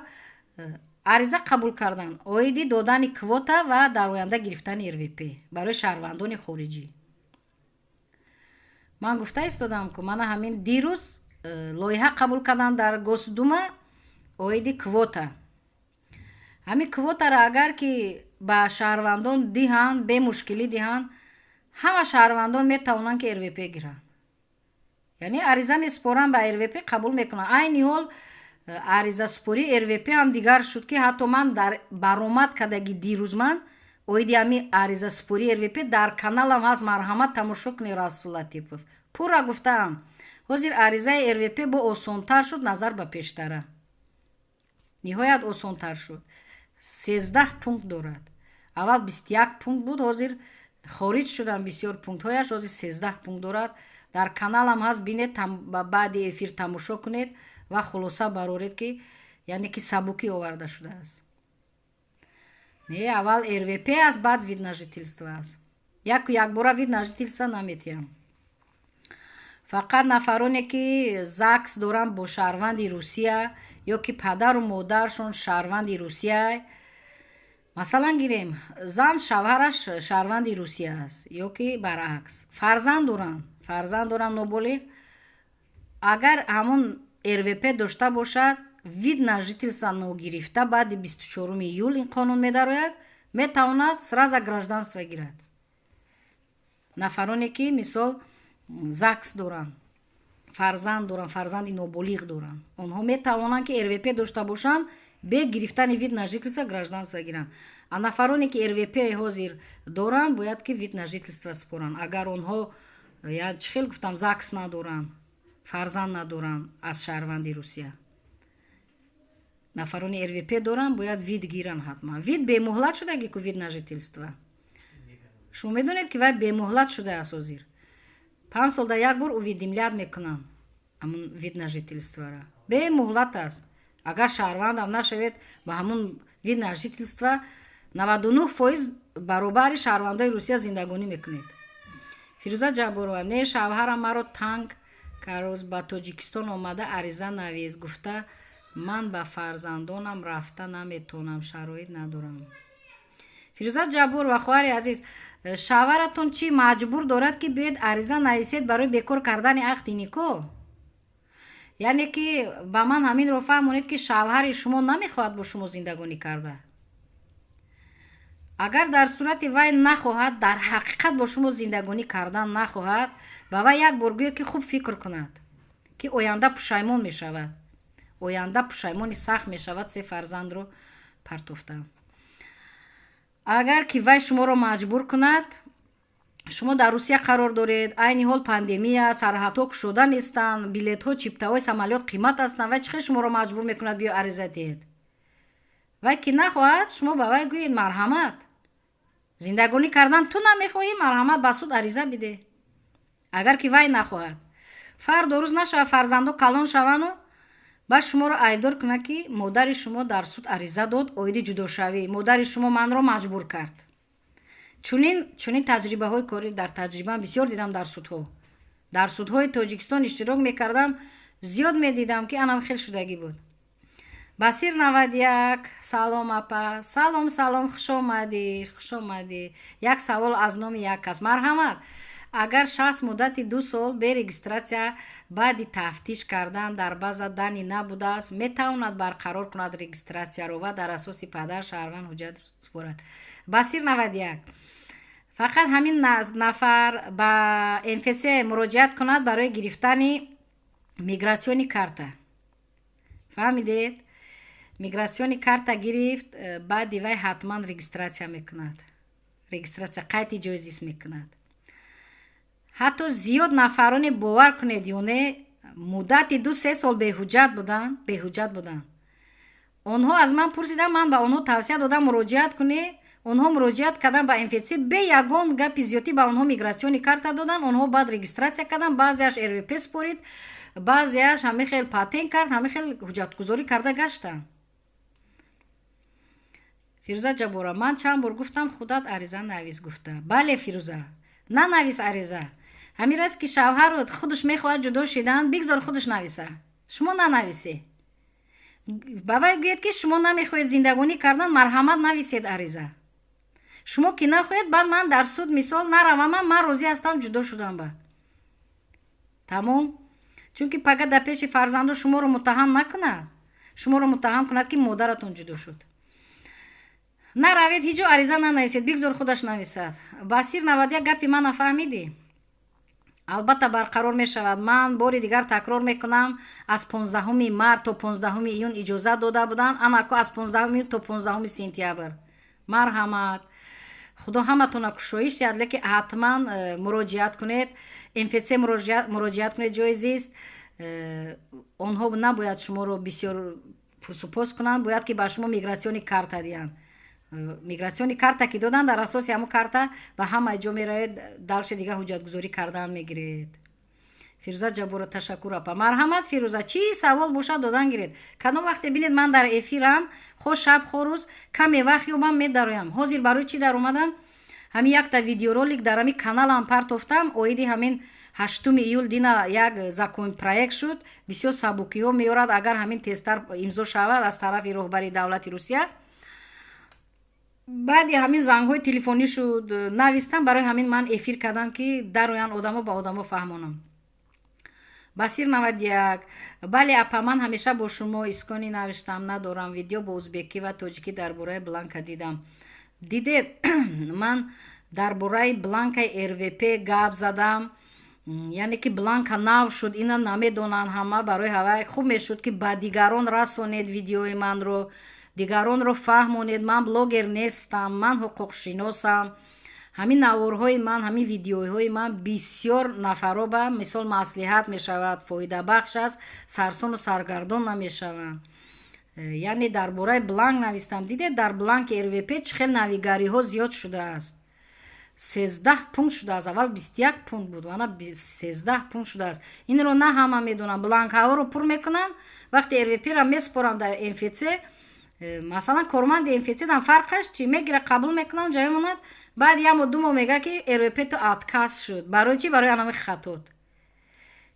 ариза қабул карданд оиди додани квота ва дар оянда гирифтани РВП барои шаҳрвандони хориҷӣ. Ман гуфта истодам, ку мана ҳамин дирӯз лоиҳа қабул карданд дар Госдума оиди квота. Ҳамин квотаро агар ки ба шаҳрвандон диҳанд, бемушкилӣ диҳанд, ҳама шаҳрвандон метавонанд, ки РВП гиранд. Яъне ариза месупоранд, ба РВП қабул мекунанд. Айни ҳол аризасупории РВП ҳам дигар шуд, ки ҳатто ман дар баромад кардаги дирӯз ман оиди ҳамин аризасупории РВП дар каналам ҳаст, марҳамат, тамошо кунед, Расул Латипов. Пурра гуфтаам. Ҳозир аризаи РВП бо осонтар шуд назар ба пештара. Ниҳоят осонтар шуд. 13 пункт дорад. Аввал 21 пункт буд, ҳозир хориҷ шуданд бисёр пунктҳояш, ҳозир 13 пункт дорад. Дар каналам ҳаст, бинед, баъди эфир тамошо кунед ва хулоса бароред, ки яъне ки сабукӣ оварда шудааст. Не, аввал РВП аст, баъд вид на жительство аст. Яку якбора вид на жительство наметиҳам. Фақат нафароне, ки ЗАГС доранд бо шаҳрванди Русия ё ки падару модаршон шаҳрванди Русия. Масалан гирем, зан шавҳараш шаҳрванди Русия аст ё ки баръакс, фарзанд доранд, фарзанд доранд ноболиғ. Агар ҳамун РВП дошта бошад, вид на жительство ногирифта, баъди 24 июл ин қонун медарояд, метавонад сразу гражданство гирад. Нафароне, ки мисол ЗАГС доранд, фарзанд доранд, фарзанди ноболиғ доранд, онҳо метавонанд, ки РВП дошта бошанд, бе гирифтани вид на жительство гражданство гиранд. А нафароне, ки РВП ҳозир доранд, бояд ки вид на жительство супоранд. Агар онҳо, я чӣ хел гуфтам, ЗАГС надоранд, фарзанд надоранд аз шаҳрванди Русия. Нафарони РВП доранд, бояд вид гиранд ҳатман. Вид бемуҳлат шудаги ку, вид на жительство. Шумо медонед, ки вай бемуҳлат шудааст ҳозир. 5 сол дар як бор уведомлять мекунанд ҳамун вид на жительствора. Бемуҳлат аст. Агар шаҳрвандам нашавед, ба ҳамун вид на жительство 99% баробари шаҳрвандои Русия зиндагонӣ мекунед. Фирӯза Ҷабборова, не, шавҳарам маро танг кароз ба Тоҷикистон омада ариза навис, гуфта ман ба фарзандонам рафта наметавонам, шароит надорам. Фирӯза Ҷабборова, хоҳари азиз, шавҳаратон чӣ маҷбур дорад, ки биёед ариза нависед барои бекор кардани ақди никоҳ? Яъне ки ба ман ҳаминро фаҳмонед, ки шавҳари шумо намехоҳад бо шумо зиндагонӣ карда. Агар дар сурати вай нахоҳад, дар ҳақиқат бо шумо зиндагонӣ кардан нахоҳад, ба вай як бор гӯед, ки хуб фикр кунад, ки оянда пушаймон мешавад, оянда пушаймони сахт мешавад се фарзандро партофтан. Агар ки вай шуморо маҷбур кунад, шумо дар Русия қарор доред, айни ҳол пандемия, сарҳадҳо кушода нестанд, билетҳо, чиптаҳои самолёт қимат ҳастанд, вай чӣ хел шуморо маҷбур мекунад, биё ариза диҳед? Вай ки нахоҳад, шумо ба вай гӯед: «Марҳамат, зиндагонӣ кардан ту намехоҳӣ, марҳамат, ба суд ариза бидеҳ». Агар ки вай нахоҳад, фардо рӯз нашавад, фарзандо калон шавану баъд шуморо айбдор кунад, ки модари шумо дар суд ариза дод оиди ҷудошавӣ, модари шумо манро маҷбур кард. Чунин таҷрибаҳои корӣ дар таҷрибаам бисёр дидам. Дар судҳои Тоҷикистон иштирок мекардам, зиёд медидам, ки анам хел шудагӣ буд. Басир 91, салом, апа. Салом, салом, хушомадӣ, хушомадӣ. Як савол аз номи як кас, марҳамат. Агар шахс муддати 2 сол бе регистрация, баъди тафтиш кардан дар база данных набудааст, метавонад барқарор кунад регистрацияро ва дар асоси падар шаҳрванд ҳуҷҷат супорад? Басир 91, фақат ҳамин нафар ба МФЦ муроҷиат кунад барои гирифтани миграционный карта. Фаҳмидед? Миграционный карта гирифт, баъди вай ҳатман регистрация мекунад, регистрация, қайди ҷои зист мекунад. Ҳатто зиёд нафароне, бовар кунед ё не, муддати 2-3 сол беҳуҷҷат буданд, беҳуҷҷат буданд. Онҳо аз ман пурсиданд, ман ба онҳо тавсия додам: муроҷиат кунед. Онҳо муроҷиат карданд ба МФЦ, бе ягон гапи зиёдтӣ ба онҳо миграционный карта доданд. Онҳо баъд регистрация карданд, баъзеаш РВП супорид, баъзеаш ҳамин хел патент кард, ҳамин хел ҳуҷҷатгузорӣ карда гаштанд. Фирӯза Ҷаббора, ман чанд бор гуфтам, худат ариза навис гуфта. Бале, Фирӯза, нанавис ариза. Ҳамин аст, ки шавҳару худаш мехоҳад ҷудо шидан, бигзор худаш нависа, шумо нанависе. Ба вай гӯед, ки шумо намехоҳед зиндагонӣ кардан, марҳамат, нависед ариза. Шумо ки нахоҳед, баъд ман дар суд мисол наравамам, ман розӣ ҳастам ҷудо шудан ба тамом. Чунки пага дар пеши фарзандо шуморо муттаҳам накунад, шуморо муттаҳам кунад, ки модаратон ҷудо шуд. Наравед ҳеҷ ҷо, ариза нанависед, бигзор худаш нависад. Басир 91, гапи ман нафаҳмидӣ. Албатта, барқарор мешавад. Ман бори дигар такрор мекунам: аз 15-уми март то 15-уми июн иҷозат дода буданд, анако аз 15-уми июн то 15-уми сентябр. Марҳамат, Худо ҳаматона кушоиш диҳад, лекин ҳатман муроҷиат кунед, МФЦ муроҷиат кунед, ҷои зист. Онҳо набояд шуморо бисёр пурсупос кунанд, бояд ки ба шумо миграционный карта диҳанд. Миграционный карта ки доданд, дар асоси ҳамон карта ба ҳамаи ҷо меравед, дальше дига ҳуҷҷатгузорӣ кардан мегиред. Фирӯза Ҷаббора, ташаккур, апа. Марҳамат, Фирӯза, чӣ савол бошад, додан гиред. Кадом вақте бинед, ман дар эфирам, хо шаб, хо рӯз, каме вақт ёбам, медароям. Ҳозир барои чӣ даромадам? Ҳамин якта видеоролик дар ҳамин каналам партофтам оиди ҳамин 8-уми июл. Дина як законопроект шуд, бисёр сабукиҳо меорад, агар ҳамин тезтар имзо шавад аз тарафи роҳбари давлати Русия. Баъди ҳамин зангҳои телефонӣ шуд, навистам, барои ҳамин ман эфир кардам, ки дароянд одамо, ба одамо фаҳмонам. Басир 91, бале, апа, ман ҳамеша бо шумо. Искони навиштам надорам. Видео бо узбекӣ ва тоҷикӣ дар бораи бланка дидам. Дидед, ман дар бораи бланкаи РВП гап задам, яъне ки бланка нав шуд, ина намедонанд ҳама. Барои ҳавай хуб мешуд, ки ба дигарон расонед видеои манро, дигаронро фаҳмонед. Ман блогер нестам, ман ҳуқуқшиносам. Ҳамин наворҳои ман, ҳамин видеоҳои ман бисёр нафаро ба мисол маслиҳат мешавад, фоидабахш аст, сарсону саргардон намешаванд. Яъне дар бораи бланк навистам. Дидед, дар бланки РВП чӣ хел навигариҳо зиёд шудааст? 13 пункт шудааст. Аввал 21 пункт буд, ана 13 пункт шудааст. Инро на ҳама медонанд. Бланкҳаҳоро пур мекунанд, вақте РВП-ра месупоранд дар МФЦ, масалан, корманди МФЦ дан фарқаш чи мегира, қабул мекунанд, ҷой монад, баъд як моҳ, 2 моҳ мега, ки РВП ту отказ шуд. Барои чӣ? Барои анами хатот.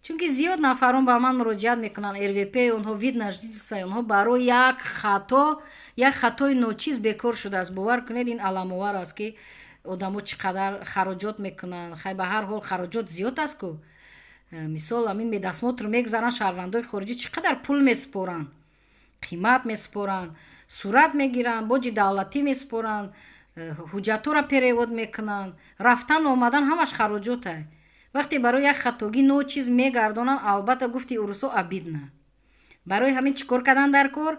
Чунки зиёд нафарон ба ман муроҷиат мекунанд, РВП онҳо, вид на жительство онҳо барои як хато, як хатои ночиз бекор шудааст. Бовар кунед, ин аламовар аст, ки одамо чӣ қадар хароҷот мекунанд. Хай, ба ҳар ҳол хароҷот зиёд аст ку. Мисол, ҳамин медосмотр мегузаранд шаҳрвандои хориҷӣ, чӣ қадар пул месупоранд, қимат месупоранд, сурат мегиранд, боҷи давлатӣ месупоранд, ҳуҷҷатҳоро перевод мекунанд, рафтану омадан ҳамаш хароҷота. Вақте барои як хатогӣ ночиз мегардонанд, албатта, гуфти урусо, обидно. Барои ҳамин чӣ кор кардан дар кор?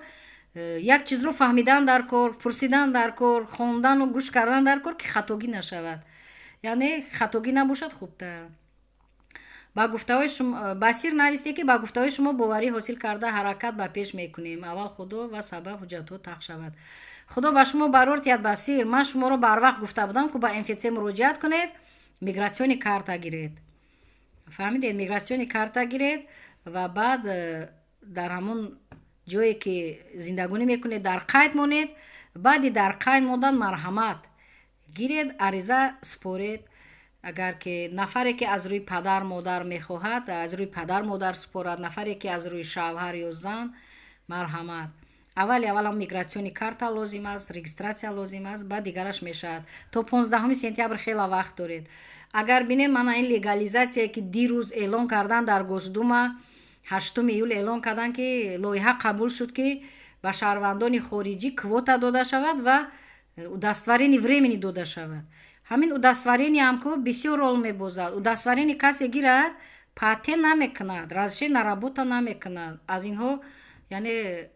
Як чизро фаҳмидан дар кор, пурсидан дар кор, хондану гӯш кардан дар кор, ки хатогӣ нашавад, яъне хатогӣ набошад хубтар. Ба гуфтаҳои шумо, Басир нависте, ки ба гуфтаҳои шумо боварӣ ҳосил карда, ҳаракат ба пеш мекунем. Аввал Худо ва сабаб ҳуҷҷатҳо тақ шавад. Худо ба шумо барор тиҳад, Басир. Ман шуморо барвақт гуфта будам, ку ба МФЦ муроҷиат кунед, миграционный карта гиред. Фаҳмидед? Миграционный карта гиред ва баъд дар ҳамон ҷое ки зиндагонӣ мекунед, дар қайд монед. Баъди дар қайд мондан, марҳамат, гиред, ариза супоред. Агар ки нафаре ки аз рӯи падар модар мехоҳад, аз рӯи падар модар супорад, нафаре ки аз рӯи шавҳар ё зан, марҳамат. Аввали аввалам миграционный карта лозим аст, регистрация лозим аст, баъд дигараш мешавад. То 15 сентябр хела вақт доред. Агар бинем, мана ин легализация ки дирӯз эълон кардан дар Госдума, 8 июл эълон карданд, ки лоиҳа қабул шуд, ки ба шаҳрвандони хориҷӣ квота дода шавад ва удостоверение времени дода шавад. Ҳамин удостоверение ҳам ку бисёр рол мебозад. Удостоверение касе гирад, патент намекунад, разрешение на работа намекунад, аз инҳо, яъне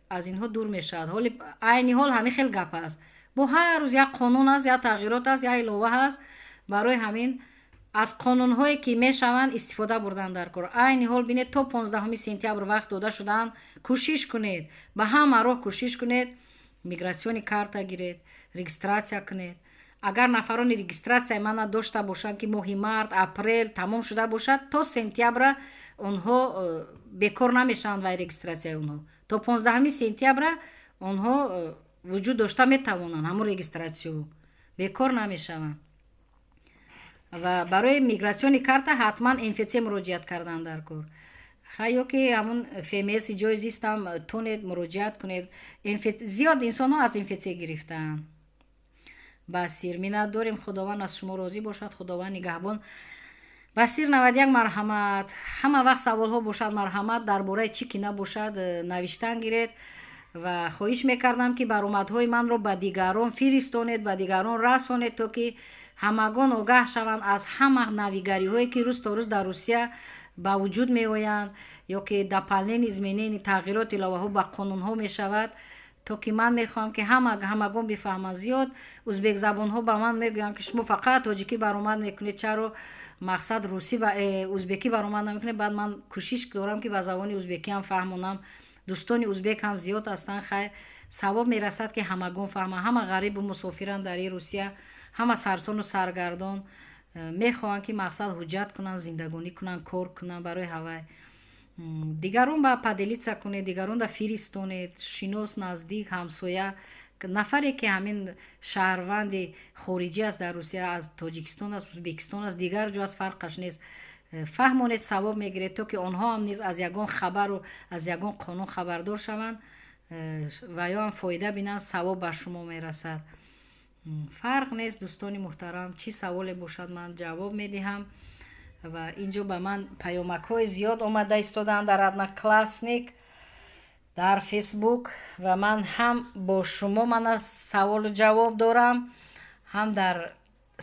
аз инҳо дур мешавад. Ҳоли айни ҳол ҳамин хел гап аст. Бо ҳар рӯз як қонун аст, як тағйирот аст, як илова ҳаст. Барои ҳамин аз қонунҳое ки мешаванд, истифода бурдан дар кор. Айни ҳол бинед, то 15 сентябр вақт дода шудаанд. Кӯшиш кунед, ба ҳама роҳ кӯшиш кунед, миграционный карта гиред, регистрация кунед. Агар нафарони регистрация и мана дошта бошанд, ки моҳи март, апрел тамом шуда бошад, то сентябра онҳо бекор намешаванд. Вай регистрация и онҳо то 15 сентябра онҳо вуҷуд дошта метавонанд, ҳамон регистрация бекор намешаванд. Ва барои миграционный карта ҳатман МФЦ муроҷиат кардан дар кор. Хай, ё ки ҳамун ФМС ҷои зистам тонед, муроҷиат кунед. Зиёд инсонҳо аз МФЦ гирифтаанд. Басир, миннат дорем. Худованд аз шумо розӣ бошад, Худованд нигаҳбон. Басир 91, марҳамат. Ҳама вақт саволҳо бошад, марҳамат, дар бораи чӣ ки набошад, навиштан гиред. Ва хоҳиш мекардам, ки баромадҳои манро ба дигарон фиристонед, ба дигарон расонед, то ки ҳамагон огаҳ шаванд аз ҳама навигариҳое, ки рӯз то рӯз дар Русия ба вуҷуд меоянд, ё ки дополнение, изменение, тағйирот, иловаҳо ба қонунҳо мешавад, то ки ман мехоҳам, ки ҳамагон бифаҳманд. Зиёд узбекзабонҳо ба ман мегӯянд, ки шумо фақат тоҷикӣ баромад мекунед, чаро, мақсад, русӣ ва узбекӣ баромад намекунед? Баъд ман кӯшиш дорам, ки ба забони узбекӣ ҳам фаҳмонам. Дӯстони узбек ҳам зиёд ҳастанд. Хай, савоб мерасад, ки ҳамагон фаҳманд. Ҳама ғарибу мусофиранд дар ин Русия, ҳама сарсону саргардон, мехоҳанд, ки, мақсад, ҳуҷҷат кунанд, зиндагонӣ кунанд, кор кунанд. Барои ҳавай дигарон ба поделиться кунед, дигаронда фиристонед, шинос, наздик, ҳамсоя, нафаре ки ҳамин шаҳрванди хориҷӣ аст дар Русия, аз Тоҷикистон аст, Узбекистон аст, дигар ҷо аст, фарқаш нест, фаҳмонед, савоб мегиред, то ки онҳо ҳам низ аз ягон хабару аз ягон қонун хабардор шаванд ва ё ҳам фоида бинанд, савоб ба шумо мерасад. Фарқ нест, дӯстони муҳтарам, чӣ саволе бошад, ман ҷавоб медиҳам. Ва инҷо ба ман паёмакҳои зиёд омада истодаанд дар Одноклассник, дар Фейсбук, ва ман ҳам бо шумо мана саволу ҷавоб дорам, ҳам дар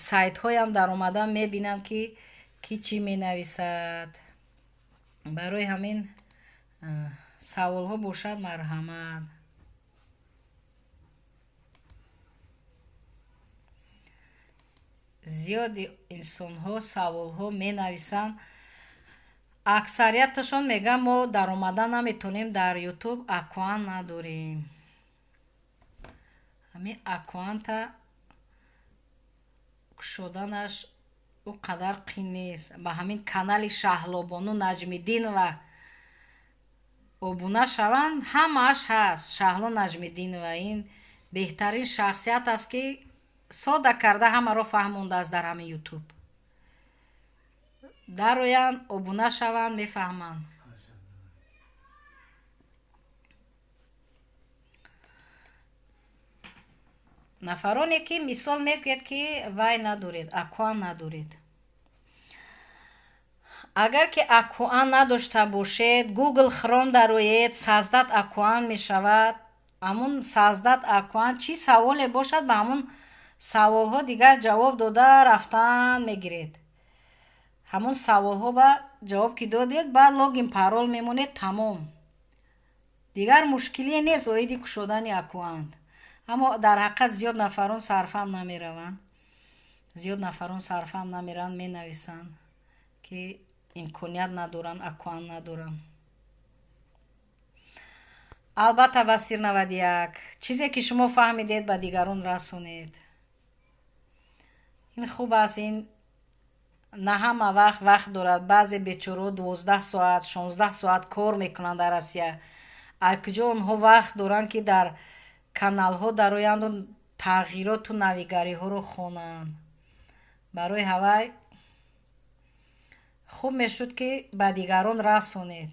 сайтҳоям даромада мебинам, ки кӣ чӣ менависад. Барои ҳамин саволҳо бошад, марҳамат. Зиёди инсонҳо саволҳо менависанд. Аксарияташон мегӯянд, мо даромада наметонем дар Ютуб, аккаунт надорем. Ҳамин аккаунта кушоданаш ӯ қадар қин нест. Ба ҳамин канали Шаҳлобону Наҷмиддинова обуна шаванд, ҳамааш ҳаст. Шаҳло Наҷмиддинова ин беҳтарин шахсият аст, ки сода карда ҳамаро фаҳмондааст дар ҳамин Ютуб. Дароянд, обуна шаванд, мефаҳманд. Нафароне ки мисол мегӯяд, ки вай надоред, аккаунт надоред. Агар ки аккаунт надошта бошед, Google Chrome дароед, создать аккаунт мешавад. Ҳамун создать аккаунт чӣ саволе бошад, ба ҳамун саволҳо дигар ҷавоб дода рафтан мегиред. Ҳамун саволҳо ба ҷавоб ки додед, баъд логин парол мемонед, тамом. Дигар мушкилие нест оиди кушодани аккаунт. Аммо дар ҳақиқат зиёд нафарон сарфам намераванд. Зиёд нафарон сарфам намераванд, менависанд, ки имконият надоранд, аккаунт надоранд. Албатта, Басир 91, чизе ки шумо фаҳмидед, ба дигарон расонед. Ин хуб аст, ин на ҳама вақт вақт дорад. Баъзе бечораҳо 12 соат, 16 соат кор мекунанд дар Россия. Аз куҷо онҳо вақт доранд, ки дар каналҳо дароянду тағйироту навигариҳоро хонанд? Барои ҳавай хуб мешуд, ки ба дигарон расонед.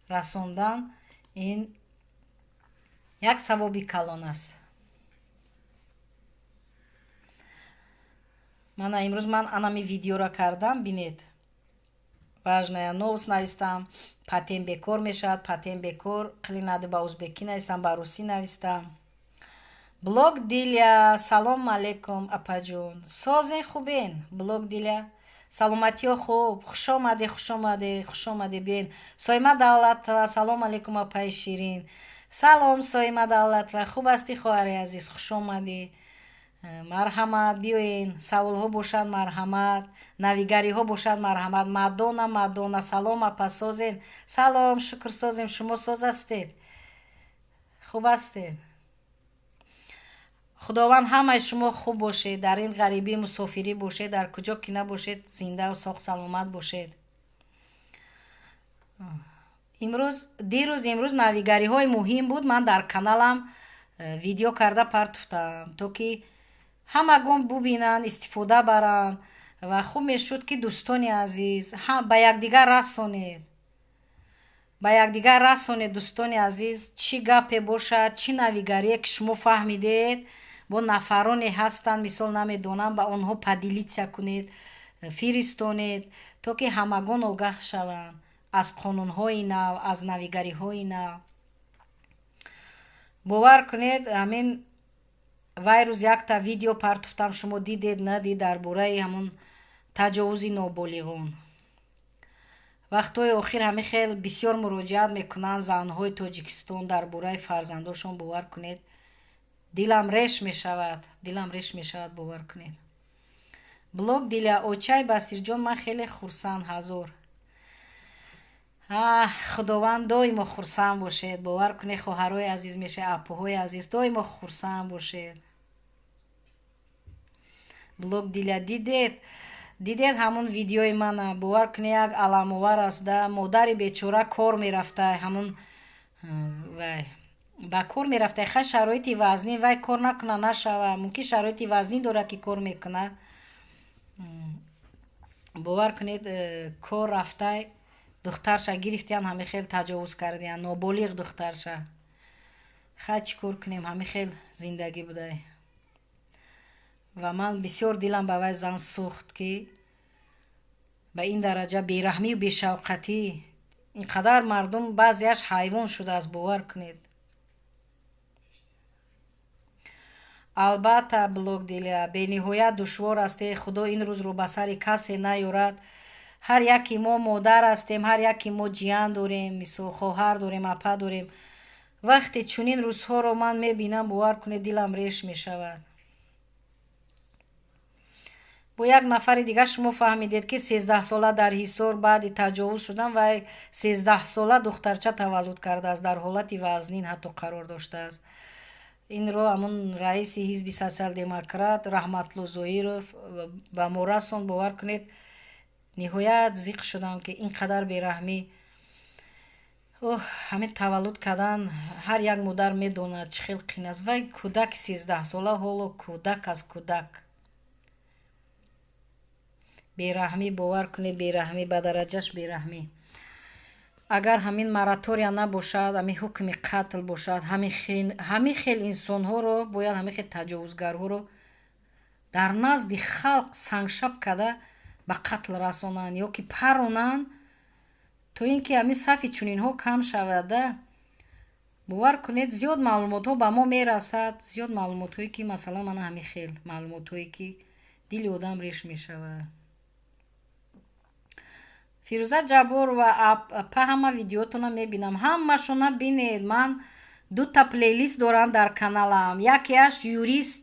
Расондан ин як савоби калон аст. Мана имрӯз ман анами видеоро кардам, бинед. Важная новость навистам, патент бекор мешавад, патент бекор, қилинади ба узбекӣ навистам, ба русӣ навистам. Блог Диля, салом алейкум, апаҷон. Созен, хубен, Блог Диля. Саломатиё хуб, хуш омадӣ, хуш омадӣ, хуш омадӣ, бин. Соима Давлатова, салом алейкум, апаи Ширин. Салом, Соима Давлатова, хуб ҳастӣ, хоҳари азиз, хуш омадӣ. Марҳамат, биёен, саволҳо бошад, марҳамат, навигариҳо бошад, марҳамат. Мадона, Мадона, салом, апа, созен. Салом, шукр, созем, шумо соз ҳастед? Хуб ҳастед? Худованд ҳамаи шумо хуб бошед, дар ин ғарибӣ мусофирӣ бошед, дар куҷо ки набошед, зиндаву соғ саломат бошед. Имрӯз, дирӯз, имрӯз навигариҳои муҳим буд. Ман дар каналам видео карда партуфтам, то ки ҳамагон бубинанд, истифода баранд ва хуб мешуд, ки дӯстони азиз ба якдигар расонед. Ба якдигар расонед, дӯстони азиз, чӣ гапе бошад, чӣ навигарие ки шумо фаҳмидед, бо нафароне ҳастанд, мисол намедонам, ба онҳо поделиться кунед, фиристонед, то ки ҳамагон огаҳ шаванд аз қонунҳои нав, аз навигариҳои нав. Бовар кунед, ҳамин вай рӯз якта видео партуфтам, шумо дидед, надид, дар бораи ҳамун таҷовузи ноболиғон. Вақтҳои охир ҳамин хел бисёр муроҷиат мекунанд занҳои Тоҷикистон дар бораи фарзандошон, бовар кунед, дилам реш мешавад, дилам реш мешавад, бовар кунед. Блог Диля, очай Басирҷон, ман хеле хурсанд, ҳазор. Худованд доимо хурсанд бошед, бовар кунед, хоҳарои азиз мешавед, апоҳои азиз, доимо хурсанд бошед. Блог Диля, дидед, дидед ҳамун видеои мана, бовар кунед, як аламовар аст да, модари бечора кор мерафта, ҳамун вай ба кор мерафта, хай шароити вазнин, вай кор накуна нашава, мумкин шароити вазнин дорад, ки кор мекуна. Бовар кунед, кор рафтай, духтарша гирифтиян, ҳамин хел таҷовуз кардиян, ноболиғ духтарша. Хай чӣ кор кунем, ҳамин хел зиндагӣ будай. Ва ман бисёр дилам ба вай зан сӯхт, ки ба ин дараҷа бераҳмию бешавқатӣ, ин қадар мардум баъзеаш ҳайвон шудааст, бовар кунед. Албатта, Блог Диля, бениҳоят душвор аст, э худо ин рӯзро ба сари касе наёрад. Ҳар яке мо модар ҳастем, ҳар яке мо ҷиян дорем, мисол хоҳар дорем, апа дорем. Вақте чунин рӯзҳоро ман мебинам, бовар кунед, дилам реш мешавад. Бо як нафари дигар шумо фаҳмидед, ки 13сола дар Ҳисор баъди таҷовуз шудан вай 13сола духтарча таваллуд кардааст, дар ҳолати вазнин ҳатто қарор доштааст. Инро ҳамун раиси ҳизби социал-демократ Раҳматло Зоиров ба мо расон, бовар кунед, ниҳоят зиқ шудам, ки ин қадар бераҳмӣ. Оҳ, ҳамин таваллуд кардан ҳар як модар медонад, чӣ хел қин аст. Вай кӯдаки 13сола ҳоло кӯдак аст, кӯдак. Бераҳмӣ, бовар кунед, бераҳмӣ, ба дараҷаш бераҳмӣ. Агар ҳамин моратория набошад, ҳамин ҳукми қатл бошад, ҳамин хел инсонҳоро бояд, ҳамин хел таҷовузгарҳоро дар назди халқ сангшаб карда ба қатл расонанд ё ки паронанд, то ин ки ҳамин сафи чунинҳо кам шавада. Бовар кунед, зиёд маълумотҳо ба мо мерасад, зиёд маълумотҳое ки, масалан, мана ҳамин хел маълумотҳое ки дили одам реш мешавад. Фирӯза Ҷабборова, апа, ҳама видеотона мебинам, ҳамашона бинед. Ман дута плейлист дорам дар каналам: якеаш юрист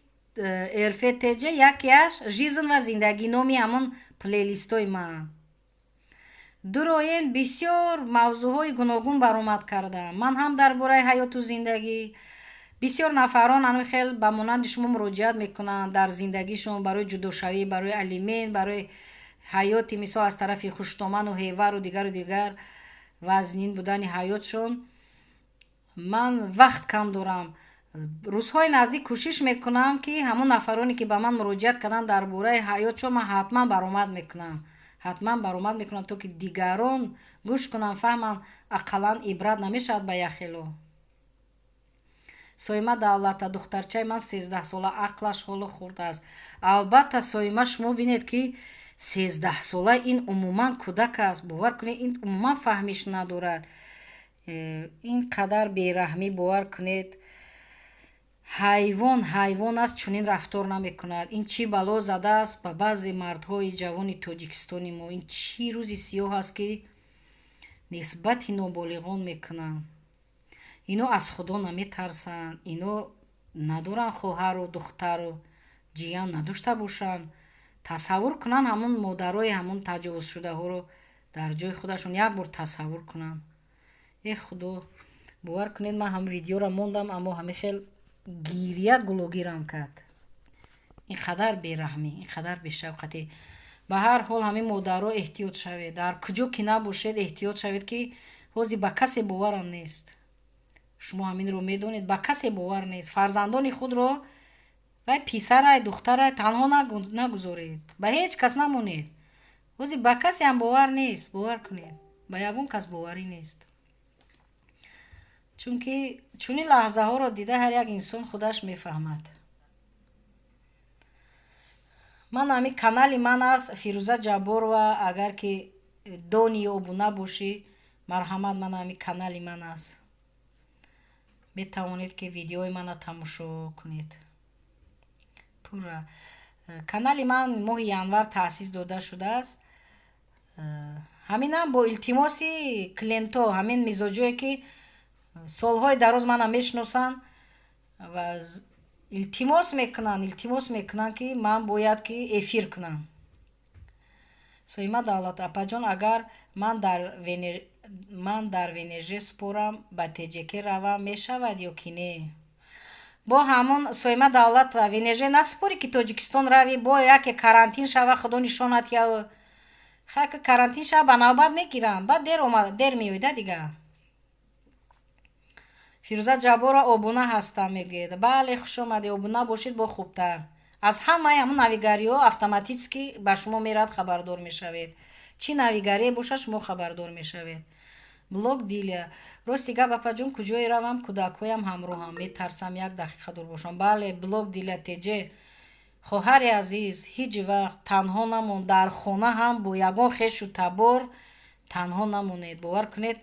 РФТЖ, якеаш жизнь ва зиндагӣ, номи ҳамон плейлистои ман. Дуроен, бисёр мавзӯъҳои гуногун баромад кардам. Ман ҳам дар бораи ҳаёту зиндагӣ. Бисёр нафарон ҳамин хел ба монанди шумо муроҷиат мекунанд дар зиндагишон, барои ҷудошавӣ, барои алимент, барои ҳаёти, мисол, аз тарафи хуштоману ҳевару дигару дигар вазнин будани ҳаётшон. Ман вақт кам дорам. Рӯзҳои наздик кӯшиш мекунам, ки ҳамон нафароне ки ба ман муроҷиат карданд дар бораи ҳаётшон, ман ҳатман баромад мекунам, ҳатман баромад мекунам, то ки дигарон гӯш кунанд, фаҳманд, ақаллан ибрат намешавад ба яхело. Соима Давлата, духтарчаи ман 13сола, ақлаш ҳоло хурд аст. Албатта, Соима, шумо бинед, ки 13сола ин умуман кӯдак аст. Бовар кунед, ин умуман фаҳмиш надорад. Ин қадар бераҳмӣ, бовар кунед, ҳайвон ҳайвон аст, чунин рафтор намекунад. Ин чӣ бало задааст ба баъзе мардҳои ҷавони Тоҷикистони мо? Ин чӣ рӯзи сиёҳ аст, ки нисбати ноболиғон мекунанд? Ино аз Худо наметарсанд, ино надоранд хоҳару духтару ҷиян надошта бошанд. Тасаввур кунанд ҳамон модарои ҳамон таҷовузшудаҳоро, дар ҷои худашон як бор тасаввур кунанд. Э Худо, бовар кунед, ман ҳам видеоро мондам, аммо ҳамин хел гирия гулогирам кард. Ин қадар бераҳмӣ, ин қадар бешавқатӣ. Ба ҳар ҳол, ҳамин модаро, эҳтиёт шавед, дар куҷо ки набошед, эҳтиёт шавед, ки ҳозир ба касе боварам нест. Шумо ҳаминро медонед, ба касе бовар нест. Фарзандони худро, вай писарай, духтарай, танҳо нагузоред, ба ҳеҷ кас намонед. Ҳозир ба касе ҳам бовар нест, бовар кунед, ба ягон кас боварӣ нест, чунки чунин лаҳзаҳоро дида ҳар як инсон худаш мефаҳмад. Ман ҳамин канали ман аст, Фирӯза Ҷабборова. Агар ки дони ё обуна бошӣ, марҳамат, ман ҳамин канали ман аст, метавонед, ки видеои мана тамошо кунед пурра. Канали ман моҳи январ таъсис дода шудааст. Ҳаминам бо илтимоси клиентҳо, ҳамин мизоҷое ки солҳои дароз мана мешиносанд ва илтимос мекунанд, ки ман бояд ки эфир кунам. Соима Давлат, апаҷон, агар ман дар ВНЖ спорам, ба ТҶК равам, мешавад ё ки не? Бо ҳамон, Соима Давлатова, ВНЖ насупорӣ, ки Тоҷикистон рави, бо яке карантин шава, Худо нишонат яв. Хайка, карантин шава, ба навбат мегирам, баъд дер омад, дер меоида дига. Фирӯза Ҷабборова, обуна ҳастам, мегӯяд. Бале, хушомадӣ, обуна бошед, бо хубтар. Аз ҳамаи ҳамон навигариҳо автоматически ба шумо мерад, хабардор мешавед. Чӣ навигарие бошад, шумо хабардор мешавед. Блог Дилия, рости гап, апаҷон, куҷое равам, кӯдакҳоям ҳамроҳам, метарсам як дақиқа дур бошам. Бале, Блог Дилия теҷе, хоҳари азиз, ҳеҷ вақт танҳо намон. Дар хона ҳам бо ягон хешу табор танҳо намонед. Бовар кунед,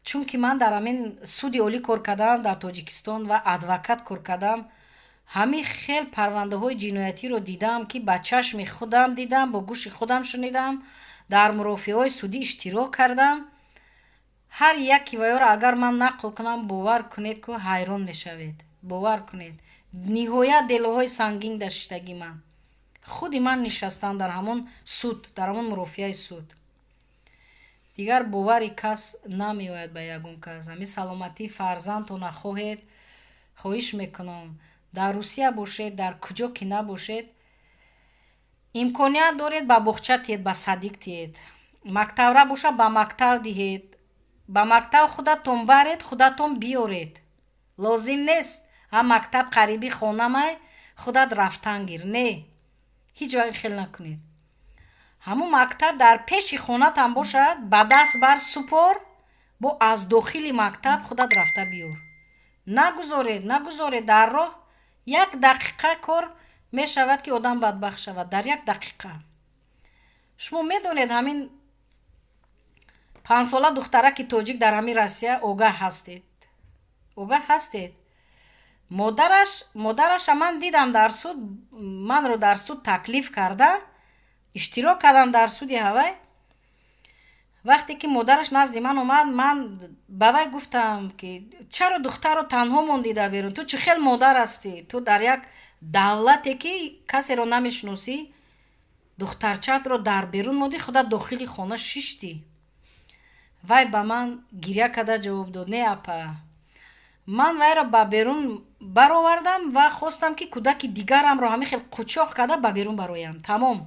чунки ман дар ҳамин суди олӣ кор кардам дар Тоҷикистон ва адвокат кор кардам, ҳамин хел парвандаҳои ҷиноятиро дидам, ки ба чашми худам дидам, бо гӯши худам шунидам, дар мурофиаҳои судӣ иштирок кардам. Ҳар яки ваёро агар ман нақл кунам, бовар кунед, ку ҳайрон мешавед. Бовар кунед, ниҳоят делоҳои сангин даштагӣ ман худи ман нишастам дар ҳамон суд, дар ҳамон мурофиаи суд. Дигар бовари кас намеояд ба ягон кас. Ҳамин саломатии фарзандтона хоҳед, хоҳиш мекунам, дар Русия бошед, дар куҷо ки набошед, имконият доред, ба боғча тиҳед, ба садик тиҳед, мактабра бошад, ба мактаб диҳед. Ба мактаб худатон баред, худатон биёред. Лозим нест ҳам мактаб қариби хонамай, худат рафтан гир. Не, ҳеҷ вақт хел накунед. Ҳамун мактаб дар пеши хонатам бошад, ба даст бар супор, бо аз дохили мактаб худат рафта биёр. Нагузоред, нагузоред дар роҳ як дақиқа кор мешавад, ки одам бадбахт шавад дар як дақиқа. Шумо медонед, ҳамин 5-сола духтараки тоҷик дар ҳамин Россия, огаҳ ҳастед, огаҳ ҳастед. Модараша ман дидам дар суд, манро дар суд таклиф кардан, иштирок кардам дар суди ҳавай. Вақте ки модараш назди ман омад, ман ба вай гуфтам, ки чаро духтарро танҳо мондӣ дар берун? Ту чӣ хел модар ҳастӣ? Ту дар як давлате, ки касеро намешиносӣ, духтарчаатро дар берун мондӣ, худат дохили хона шиштӣ. Вай ба ман гиря карда ҷавоб дод: не, апа, ман вайро ба берун баровардам ва хостам, ки кӯдаки дигарамро ҳамин хел қучоқ карда ба берун бароям. Тамом.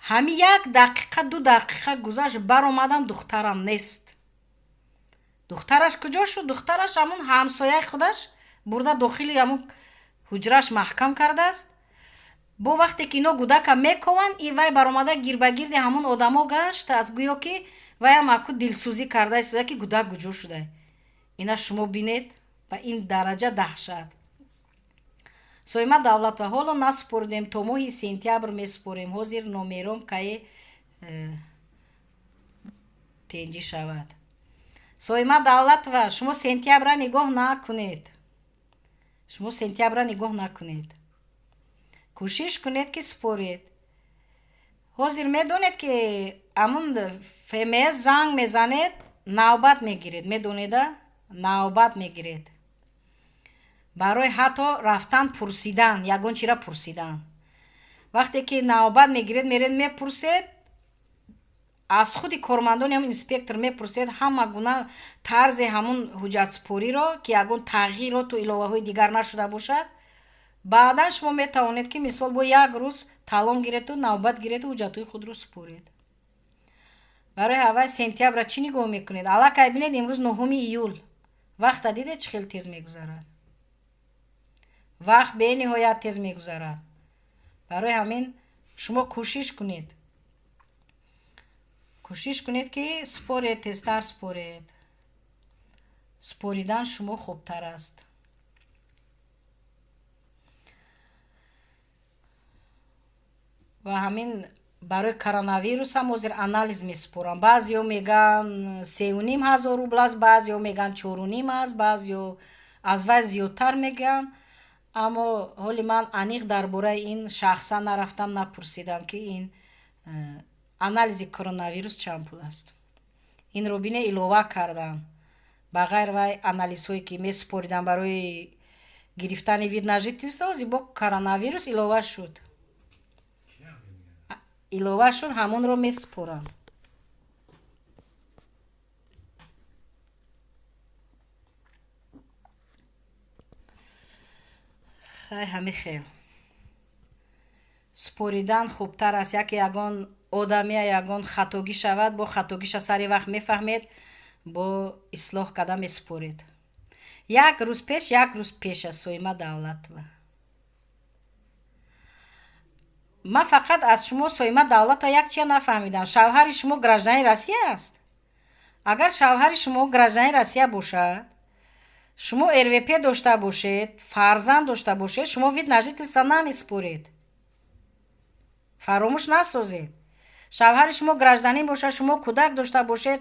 Ҳами як дақиқа, 2 дақиқа гузашт, баромадам, духтарам нест. Духтараш куҷо шуд? Духтараш ҳамун ҳамсояи худаш бурда, дохили ҳамун ҳуҷраш маҳкам кардааст. Бо вақте ки ино гудака мекованд, и вай баромада гирбагирди ҳамун одамо гаштааст, гӯё ки вайам аку дилсӯзӣ карда истода, ки гудак куҷо шуда. Ина шумо бинед, ба ин дараҷа даҳшат. Соима Давлатова, ҳоло насупоридем, то моҳи сентябр месупорем. Ҳозир номером кае тенҷӣ шавад. Соима Давлатова, шумо сентябра нигоҳ накунед, шумо сентябра нигоҳ накунед, кӯшиш кунед, ки супоред. Ҳозир медонед, ки ҳамун ФМС занг мезанед, навбат мегиред, медонеда, навбат мегиред барои ҳатто рафтан пурсидан, ягон чира пурсидан. Вақте ки навбат мегиред, меред, мепурсед аз худи кормандони ҳамун инспектор, мепурсед ҳама гуна тарзи ҳамун ҳуҷҷатсупориро, ки ягон тағйироту иловаҳои дигар нашуда бошад. Баъдан шумо метавонед, ки мисол бо як рӯз талон гирету навбат гирету ҳуҷҷатҳои худро супоред. Барои ҳавай сентябра чӣ нигоҳ мекунед? Аллакай бинед, имрӯз 9 июл. Вақта дидед, чӣ хел тез мегузарад? Вақт бениҳоят тез мегузарад. Барои ҳамин шумо кӯшиш кунед, кӯшиш кунед, ки супоред, тезтар супоред. Супоридан шумо хубтар аст. Ва ҳамин барои коронавирусам ҳозир анализ месупорам. Баъзеҳо мегӯянд, 3500 рубл аст, баъзеҳо мегӯянд, чоруним аст, баъзеҳо аз вай зиёдтар мегӯянд. Аммо ҳоли ман аниқ дар бораи ин шахсан нарафтам, напурсидам, ки ин анализи коронавирус чанд пул аст. Инро бине, илова кардам ба ғайр вай анализҳое, ки месупоридам барои гирифтани вид на жительство. Ҳозир бо коронавирус илова шуд, илова шуд, ҳамонро месупорам. Хай, ҳами хел супоридан хубтар аст. Яке ягон одамия ягон хатогӣ шавад, бо хатогиша сари вақт мефаҳмед, бо ислоҳ карда месупоред. Як рӯз пеш, як рӯз пеш аст. Соима Давлатова, ман фақат аз шумо, Соима Давлатова, як чия нафаҳмидам. Шавҳари шумо гражданини Россия аст? Агар шавҳари шумо гражданини Россия бошад, шумо РВП дошта бошед, фарзанд дошта бошед, шумо вид на жительство намесупоред. Фаромӯш насозед. Шавҳари шумо гражданин бошад, шумо кӯдак дошта бошед,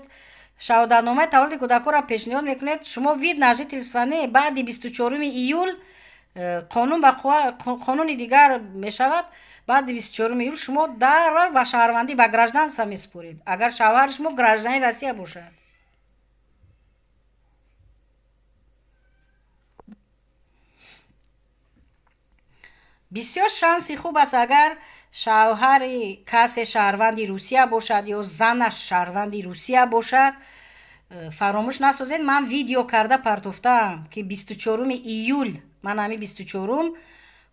шаҳодатномаи таваллуди кӯдакҳоро пешниҳод мекунед, шумо вид на жительство не. Баъди 24 июл қонун ба қонуни дигар мешавад. Баъди 24 июл шумо дарро ба шаҳрвандӣ, ба гражданство месупоред, агар шавҳари шумо гражданини Россия бошад. Бисёр шанси хуб аст, агар шавҳари касе шаҳрванди Русия бошад ё занаш шаҳрванди Русия бошад. Фаромӯш насозед, ман видео карда партофтаам, ки 24 июл, ман ҳами 24-ум,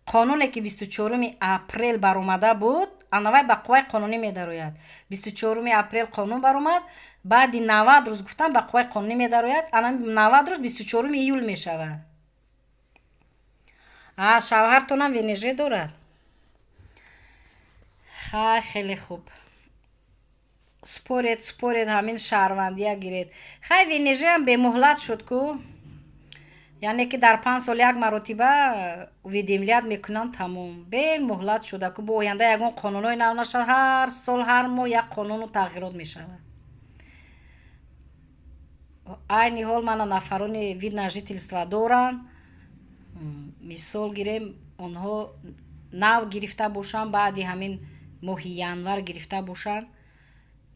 қонуне, ки 24 апрел баромада буд, анавай ба қувваи қонунӣ медарояд. 24 апрел қонун баромад, баъди 90 рӯз гуфтам ба қувваи қонунӣ медарояд. Ана 90 рӯз 24 июл мешавад. Шавҳартонам ВНЖ дорад. Хай, хеле хуб. Според, според, ҳамин шаҳрвандия гиред. Хай, ВНЖам бемуҳлат шуд ку, яъне ки дар 5 сол як маротиба уведомлять мекунанд, тамом, бемуҳлат шуда ку. Бо оянда ягон қонунҳои нав нашавад, ҳар сол, ҳар моҳ як қонуну тағйирот мешавад. Айни ҳол мана нафарони вид на жительство доранд, мисол гирем, онҳо нав гирифта бошанд, баъди ҳамин моҳи январ гирифта бошанд,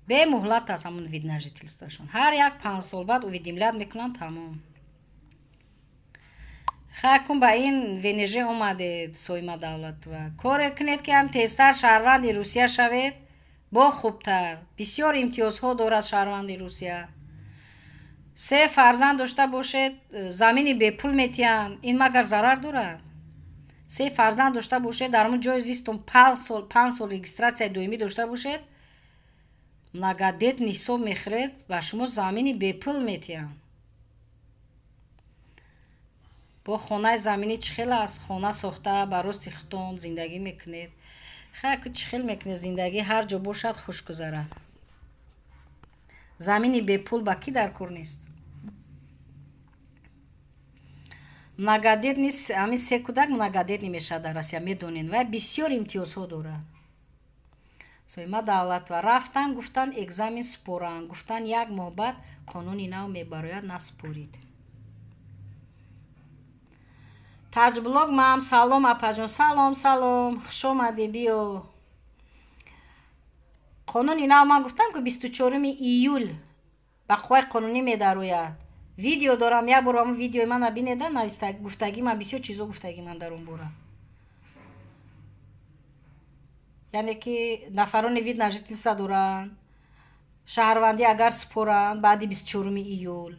бемуҳлат аст ҳамон вид на жительствошон. Ҳар як 5 сол баъд уведомлять мекунанд, тамом. Хай, кун ба ин ВНЖ омадед, Соима Давлатова, коре кунед, ки ҳам тезтар шаҳрванди Русия шавед, бо хубтар. Бисёр имтиёзҳо дорад шаҳрванди Русия. Се фарзанд дошта бошед, замини бепул метиҳанд. Ин магар зарар дорад? Се фарзанд дошта бошед, дар он ҷои зистон 5 сол регистрацияи доимӣ дошта бошед, многодетный ҳисоб мехӯред, ба шумо замини бепул метиҳанд. Бо хонаи заминӣ чӣ хел аст? Хона сохта, ба рости худтон зиндагӣ мекунед. Хай, ку чӣ хел мекунед зиндагӣ, ҳар ҷо бошад, хуш гузарад. Замини бепул ба кӣ дар кор нест? Многодетный, ҳамин се кӯдак многодетный мешавад дар Россия, медонед, вай бисёр имтиёзҳо дорад. Соима Давлатова, рафтан, гуфтан, экзамен супоранд, гуфтан, як моҳ баъд қонуни нав мебарояд, насупорид. Таҷблог мам, салом, апаҷон, салом, салом, хушомадӣ, биё. Қонуни нав, ман гуфтам, ки 24-уми июл ба қувваи қонунӣ медарояд. Видео дорам, як бор ҳамон видеои мана бинеда, нависта гуфтагӣ ман, бисёр чизо гуфтагӣ ман дар он бора. Яъне ки нафарони вид на жительство доранд, шаҳрвандӣ агар супоранд баъди 24-уми июл,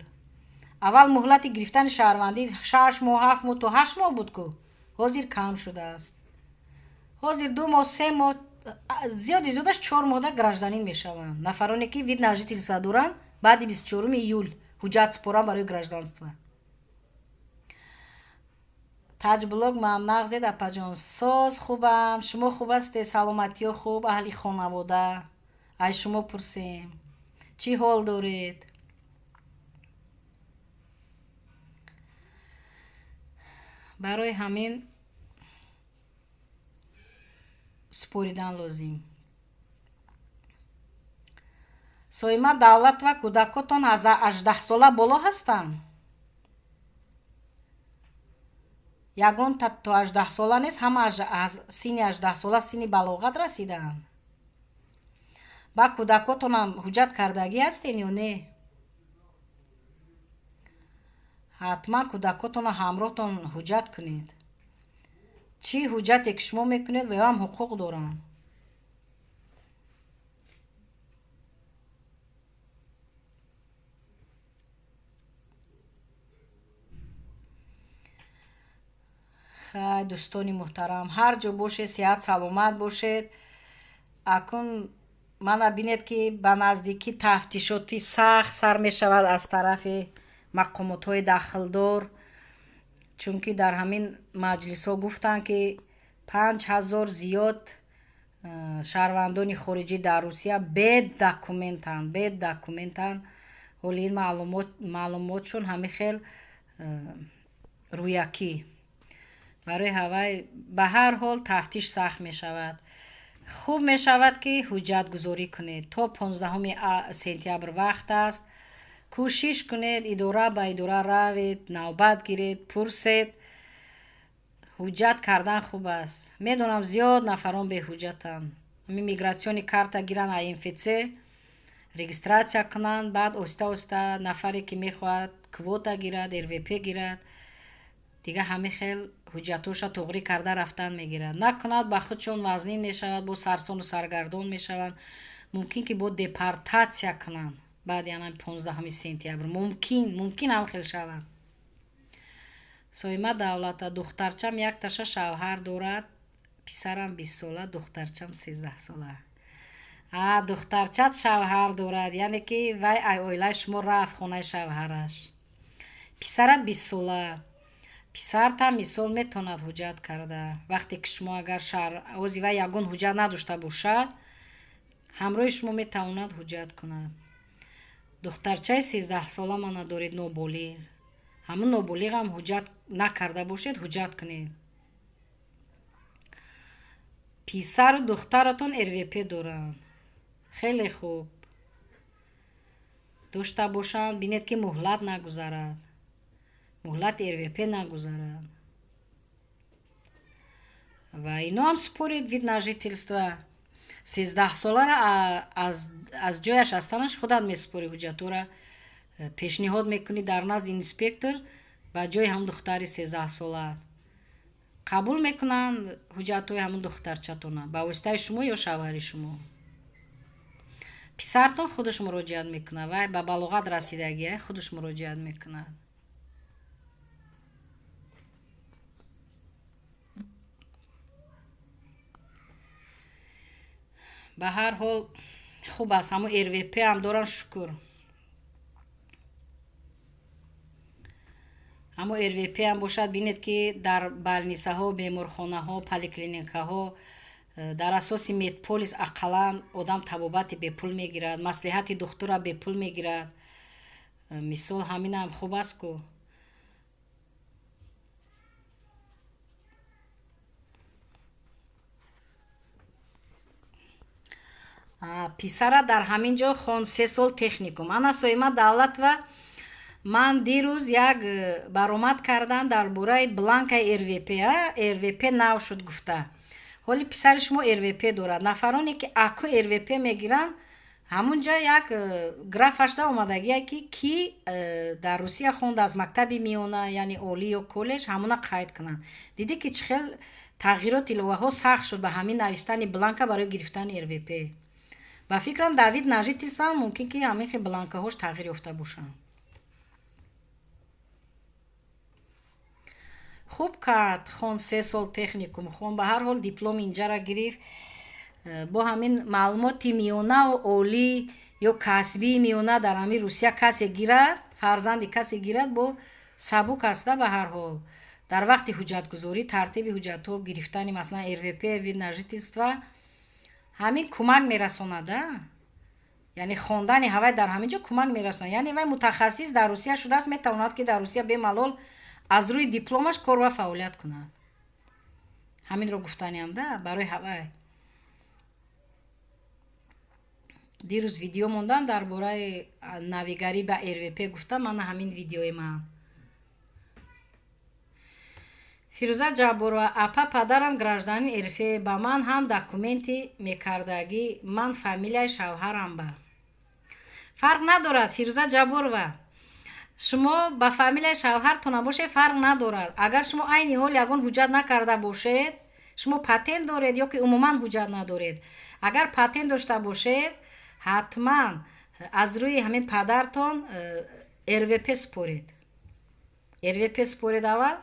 аввал муҳлати гирифтани шаҳрвандӣ 6 моҳ, 7 моҳ то 8 моҳ буд ку, ҳозир кам шудааст. Ҳозир 2 моҳ, 3 моҳ, зиёди зиёдаш 4 моҳда гражданин мешаванд нафароне, ки вид на жительство доранд, баъди 24-уми июл ҳуҷҷат супоранд барои гражданство. Таҷблог мам, нағзед, апаҷон? Соз, хубам, шумо хуб ҳастед? Саломатиё хуб, аҳли хонавода? Ай шумо пурсем, чӣ ҳол доред? Барои ҳамин супоридан лозим. Соима Давлатова, кӯдакотон аз 18сола боло ҳастанд? Ягон то 18сола нест, ҳама аз синни 18сола, синни балоғат расидаанд. Ба кӯдакотонам ҳуҷҷат кардагӣ ҳастен ё не? Ҳатман кӯдакотонро ҳамроҳтон ҳуҷҷат кунед. Чӣ ҳуҷҷате ки шумо мекунед, ва ҳам ҳуқуқ доранд. Хай, дӯстони муҳтарам, ҳар ҷо бошед, сиҳат саломат бошед. Акун мана бинед, ки ба наздикӣ тафтишоти сахт сар мешавад аз тарафи мақомотҳои дахлдор, чунки дар ҳамин маҷлисҳо гуфтанд, ки 5000 зиёд шаҳрвандони хориҷӣ дар Русия бедокументанд, бедокументанд. Ҳоли ин маълумотшон ҳамин хел рӯякӣ. Барои ҳавай ба ҳар ҳол тафтиш сахт мешавад. Хуб мешавад, ки ҳуҷҷатгузорӣ кунед. То 15-уми сентябр вақт аст. Кӯшиш кунед, идора ба идора равед, навбат гиред, пурсед. Ҳуҷҷат кардан хуб аст. Медонам, зиёд нафарон беҳуҷҷатанд. Ҳамин миграционный карта гиранд, МФЦ регистрация кунанд, баъд оҳиста оҳиста нафаре, ки мехоҳад квота гирад, РВП гирад, дига ҳамин хел ҳуҷҷатҳоша туғрӣ карда рафтан мегирад. Накунад, ба худшон вазнин мешавад, бо сарсону саргардон мешаванд, мумкин ки бо депортатсия кунанд баъди ана 15-уми сентябр. Мумкин ҳам хел шавад. Соима Давлата, духтарчам якташа шавҳар дорад, писарам 20сола, духтарчам 13сола. А духтарчат шавҳар дорад, яъне ки вай ай оилаи шумо рафт хонаи шавҳараш. Писарат 20сола. Писартам мисол метавонад ҳуҷҷат карда. Вақте ки шумо агар шаҳр ози вай ягон ҳуҷҷат надошта бошад, ҳамроҳи шумо метавонад ҳуҷҷат кунад. Духтарчаи 13сола мана доред, ноболиғ. Ҳамун ноболиғам ҳуҷҷат накарда бошед, ҳуҷҷат кунед. Писару духтаратон РВП доранд. Хеле хуб. Дошта бошанд, бинед ки муҳлат нагузарад. Муҳлати РВП нагузарад. Ва ино ҳам според вид на жительство. 13солара аз ҷояш аз танаш худат месупорӣ, ҳуҷҷатҳоро пешниҳод мекунӣ дар назди инспектор ба ҷои ҳамун духтари 13сола. Қабул мекунанд ҳуҷҷатҳои ҳамун духтарчатона ба воситаи шумо ё шавҳари шумо. Писартон худаш муроҷиат мекунад, вай ба балоғат расидагия, худаш муроҷиат мекунад. Ба ҳар ҳол хуб аст, ҳамун РВП ҳам дорам, шукр. Ҳамун РВП ҳам бошад, бинед ки дар балнисаҳо, беморхонаҳо, поликлиникаҳо дар асоси медполис ақаллан одам табобати бепул мегирад, маслиҳати духтура бепул мегирад. Мисол ҳаминам хуб аст ку. Писара дар ҳамин ҷо хонд 3 сол техникум. Ана Соима Давлатова, ман дирӯз як баромад кардам дар бораи бланкаи РВП. РВП нав шуд гуфта. Ҳоли писари шумо РВП дорад. Нафароне ки аку РВП мегиранд, ҳамунҷа як графашда омадагие ки дар Русия хонд аз мактаби миёна, яъне олӣ ё коллеҷ, ҳамуна қайд кунанд. Дидӣ ки чӣ хел тағйирот иловаҳо сахт шуд ба ҳамин навиштани бланка барои гирифтани РВП. Ба фикрам дар вид на жительство мумкин ки ҳамин хел бланкаҳош тағйир ёфта бошанд. Хуб кард, хонд 3 сол техникум, хон ба ҳар ҳол диплом инҷара гирифт. Бо ҳамин маълумоти миёнаву олӣ ё касбии миёна дар ҳамин Русия касе гирад, фарзанди касе гирад, бо сабук аста ба ҳар ҳол. Дар вақти ҳуҷҷатгузорӣ, тартиби ҳуҷҷатҳо гирифтани масалан РВП, вид на жительство, ҳамин кӯмак мерасонад. Яъне хондани ҳавай дар ҳамин ҷо кӯмак мерасонад. Яъне вай мутахассис дар Русия шудааст, метавонад ки дар Русия бемалол аз рӯи дипломаш кор ва фаъолият кунад. Ҳаминро гуфтаниам да барои ҳавай. Дирӯз видео мондам дар бораи навигарӣ ба РВП, гуфтам мана ҳамин видеои ман. Фирӯза Ҷабборова, апа, падарам гражданин РФ, ба ман ҳам документи мекардагӣ, ман фамилияи шавҳарам ба. Фарқ надорад, Фирӯза Ҷабборова. Шумо ба фамилияи шавҳартона бошед, фарқ надорад. Агар шумо айни ҳол ягон ҳуҷҷат накарда бошед, шумо патент доред ё ки умуман ҳуҷҷат надоред. Агар патент дошта бошед, ҳатман аз рӯи ҳамин падартон РВП супоред. РВП супоред аввал,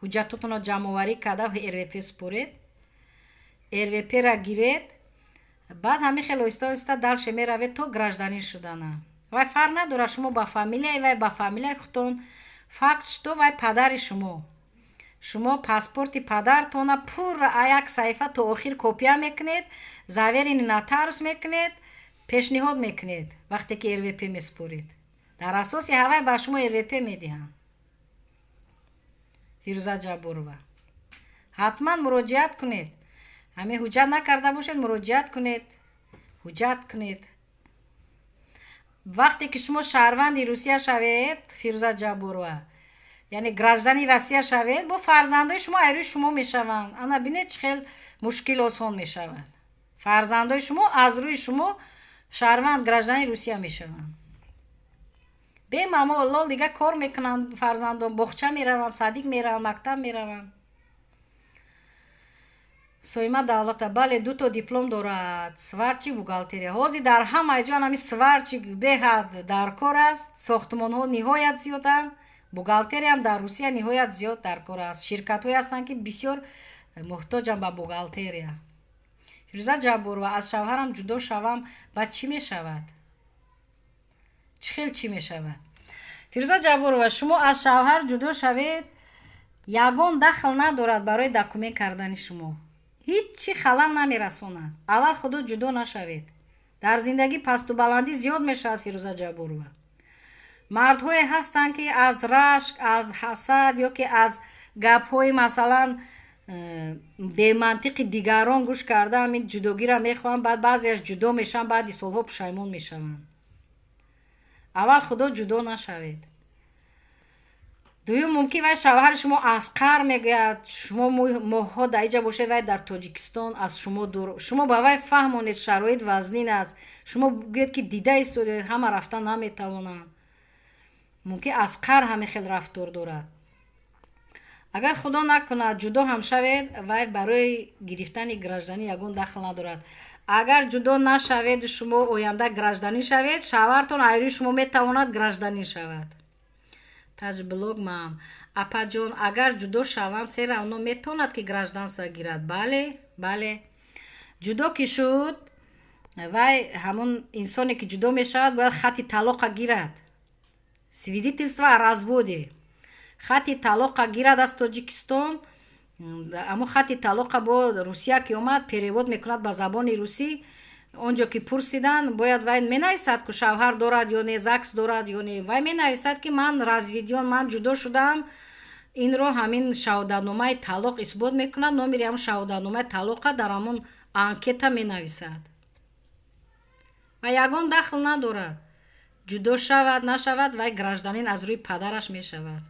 ҳуҷҷатотонро ҷамъоварӣ карда РВП супоред. РВП-ра гиред, баъд ҳамин хел оҳиста оҳиста дальше меравед то гражданин шудана. Вай фарқ надорад, шумо ба фамилияи вай, ба фамилияи худтон, факт что вай падари шумо. Шумо паспорти падартона пурра як саҳифа то охир копия мекунед, заверенный нотариус мекунед, пешниҳод мекунед вақте ки РВП месупоред. Дар асоси ҳавай ба шумо РВП медиҳанд. Фирӯза Ҷабборова, ҳатман муроҷиат кунед. Ҳамин ҳуҷҷат накарда бошед, муроҷиат кунед, ҳуҷҷат кунед. Вақте ки шумо шаҳрванди Русия шавед, Фирӯза Ҷабборова, яъне граждани Россия шавед, бо фарзандои шумо айрӯи шумо мешаванд. Ана бинед чӣ хел мушкил осон мешавад. Фарзандои шумо аз рӯи шумо шаҳрванд, граждани Русия мешаванд. Бемамолол дига кор мекунанд фарзандон, боғча мераванд, садик мераванд, мактаб мераванд. Соима Давлата, бале, 2 диплом дорад, сварчик, бухгалтерия. Ҳозир дар ҳамаи ҷо ҳамин сварчик беҳад дар кор аст, сохтмонҳо ниҳоят зиёданд, бухгалтериям дар Русия ниҳоят зиёд дар кор аст. Ширкатҳое ҳастанд ки бисёр муҳтоҷанд ба бухгалтерия. Фирӯза Ҷабборова, аз шавҳарам ҷудо шавам, баъд чӣ мешавад? Чӣ хел чӣ мешавад? Фирӯза Ҷабборова, шумо аз шавҳар ҷудо шавед, Ягон дахл надорад барои документ кардани шумо. Ҳеҷ чи халал намерасонад. Аввал худо ҷудо нашавед. Дар зиндагӣ пасту баландӣ зиёд мешавад, Фирӯза Ҷабборова. Мардҳое ҳастанд, ки аз рашк, аз ҳасад ё ки аз гапҳои масалан бемантиқи дигарон гӯш карда ҳамин ҷудогиро мехоҳанд, баъд баъзеаш ҷудо мешаванд, баъди солҳо пушаймон мешаванд. Аввал худо ҷудо нашавед. Дуюм, мумкин вай шавҳари шумо аз қар мегӯяд, шумо моҳҳо дар иҷа бошед, вай дар Тоҷикистон аз шумо дур. Шумо ба вай фаҳмонед, шароит вазнин аст. Шумо гӯед, ки дида истодед, ҳама рафта наметавонанд. Мумкин аз қар ҳамин хел рафтор дорад. Агар худо накунад ҷудо ҳам шавед, вай барои гирифтани гражданӣ ягон дахл надорад. Агар ҷудо нашаведу шумо оянда гражданин шавед, шавҳартон айрӯи шумо метавонад гражданин шавад. Таҷблог мам. Апаҷон, агар ҷудо шаванд, се равно метавонад, ки гражданство гирад? Бале, бале. Ҷудо ки шуд, вай ҳамон инсоне ки ҷудо мешавад, бояд хати талоқа гирад. Свидетельство о разводе. Хати талоқа гирад аз Тоҷикистон, аммо хати талоқа бо Русия ки омад, перевод мекунад ба забони русӣ. Он ҷо ки пурсиданд, бояд вай менависад, ку шавҳар дорад ё не, ЗАГС дорад ё не. Вай менависад, ки ман разведён, ман ҷудо шудам. Инро ҳамин шаҳодатномаи талоқ исбот мекунад. Номери ҳамн шаҳодатномаи талоқа дар ҳамон анкета менависад ва ягон дахл надорад. Ҷудо шавад, нашавад, вай гражданин аз рӯи падараш мешавад.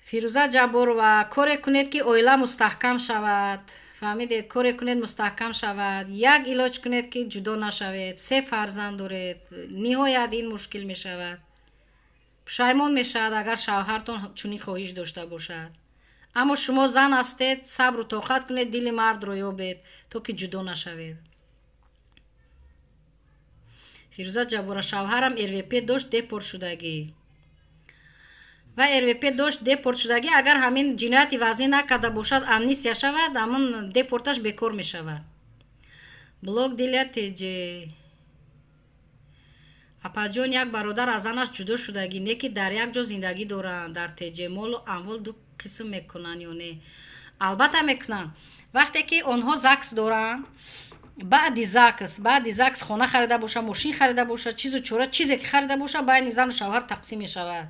Фирӯза Ҷабборова, коре кунед, ки оила мустаҳкам шавад. Фаҳмидед? Коре кунед, мустаҳкам шавад. Як илоҷ кунед, ки ҷудо нашавед. Се фарзанд доред, ниҳоят ин мушкил мешавад. Пушаймон мешавад, агар шавҳартон чунин хоҳиш дошта бошад. Аммо шумо зан ҳастед, сабру тоқат кунед, дили мардро ёбед, то ки ҷудо нашавед. Фирӯза Ҷаббора, шавҳарам РВП дошт, депорт шудагӣ. Ва РВП дошт, депорт шудагӣ. Агар ҳамин ҷинояти вазнин накарда бошад, амнистия шавад, ҳамон депорташ бекор мешавад. Блог Дилия Теҷе. Апаҷон, як бародар аз занаш ҷудо шудагӣ, не ки дар як ҷо зиндагӣ доранд дар Теҷе. Молу амвол ду қисм мекунанд ё не? Албатта мекунанд. Вақте ки онҳо ЗАГС доранд, баъди ЗАГС хона харида боша, мошин харида боша, чизу чора, чизе ки харида боша, байни зану шавҳар тақсим мешавад.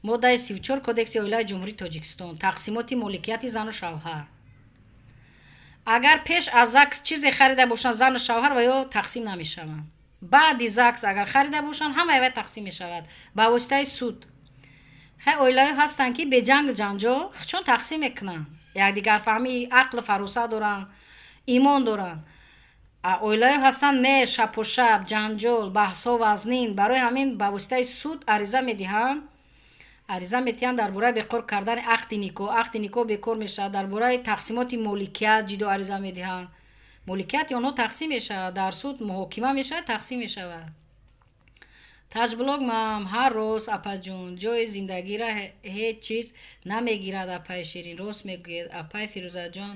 Моддаи 34 Кодекси оилаи Ҷумҳурии Тоҷикистон, тақсимоти моликияти зану шавҳар. Агар пеш аз ЗАГС чизе харида бошанд зану шавҳар, ва ё тақсим намешаванд. Баъди ЗАГС агар харида бошанд, ҳамаи вай тақсим мешавад ба воситаи суд. Хай, оилаҳо ҳастанд, ки беҷангу ҷанҷол чун тақсим мекунанд, якдигарфаҳмии ақлу фаросат доранд, имон доранд. Оилаҳо ҳастанд, не, шабпошаб ҷанҷол, баҳсҳо вазнин. Барои ҳамин ба воситаи суд ариза медиҳанд. Ариза метиҳанд дар бораи бекор кардани ақди никоҳ. Ақди никоҳ бекор мешавад. Дар бораи тақсимоти моликият ҷидо ариза медиҳанд. Моликияти онҳо тақсим мешавад, дар суд муҳокима мешавад, тақсим мешавад. Таҷблог мам. Ҳар рост, апаҷон, ҷои зиндагиро ҳеҷ чиз намегирад. Апаи Ширин, рост мегӯед. Апаи Фирӯзаҷон,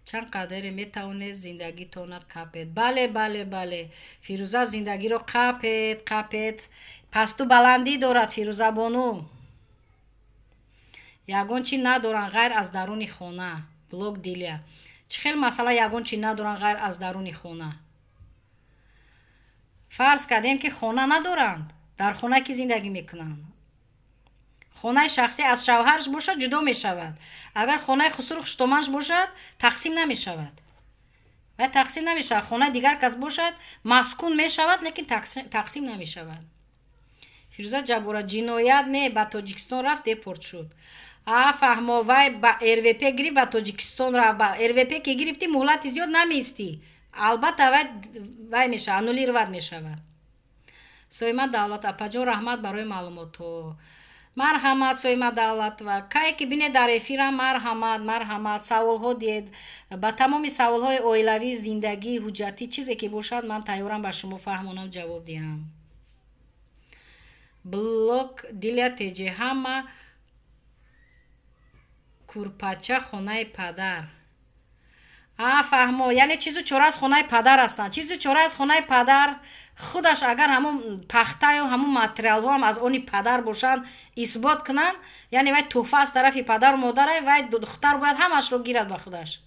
чанд қадре метавонед зиндагитонро қапед. Бале, бале, бале, Фирӯза, зиндагиро қапед, қапед. Пасту баландӣ дорад, Фирӯзабону. Ягон чи надоранд ғайр аз даруни хона. Блог Дилия. Чӣ хел масъала, ягон чи надоранд ғайр аз даруни хона? Фарз кардем, ки хона надоранд, дар хона ки зиндагӣ мекунанд? Хонаи шахсӣ аз шавҳараш бошад, ҷудо мешавад. Агар хонаи хусуру хуштоманаш бошад, тақсим намешавад. Вай тақсим намешавад. Хонаи дигар кас бошад, маскун мешавад, лекин тақсим намешавад. Фирӯза Ҷаббора, ҷиноят не, ба Тоҷикистон рафт, депорт шуд. А, фаҳмо, вай ба РВП гирифт, ба Тоҷикистон рафт. Ба РВП ки гирифтӣ, муҳлати зиёд намеистӣ, албатта вай мешавад, аннулировать мешавад. Соима Давлат, апаҷон, раҳмат барои маълумотҳо. Марҳамат, Соима Давлатова, кае ки бинед дар эфирам, марҳамат, марҳамат, саволҳо диҳед. Ба тамоми саволҳои оилавӣ, зиндагӣ, ҳуҷҷатӣ, чизе ки бошад, ман тайёрам ба шумо фаҳмонам, ҷавоб диҳам. Блок Дилия Теҷе. Ҳама курпача хонаи падар. Фаҳмо, яъне чизу чора аз хонаи падар ҳастанд. Чизу чора аз хонаи падар худаш агар ҳамун пахтаю ҳамун материалҳоам аз они падар бошанд, исбот кунанд, яъне вай тӯҳфа аз тарафи падару модарай, вай духтар бояд ҳамашро гирад ба худаш.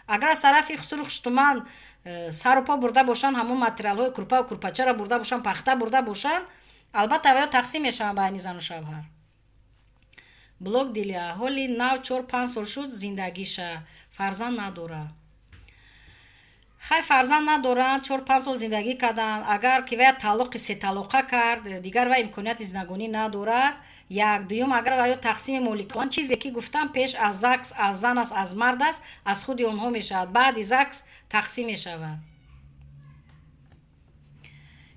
Агар аз тарафи хусуру хуштуман сару по бурда бошанд, ҳамун материалҳои курпаву курпачаро бурда бошанд, пахта бурда бошанд, албатта ваё тақсим мешаванд байни зану шавҳар. Блог Дилия ҳоли нав 4-5 сол шуд зиндагиша, фарзанд надора. Хай, фарзанд надоранд, 4-5 сол зиндагӣ карданд. Агар ки вая талоқи сеталоқа кард, дигар вай имконияти зиндагонӣ надорад. Як. Дуюм, агар ваё тақсими молик, он чизе ки гуфтам, пеш аз ЗАГС аз зан аст, аз мард аст, аз худи онҳо мешавад, баъди ЗАГС тақсим мешавад.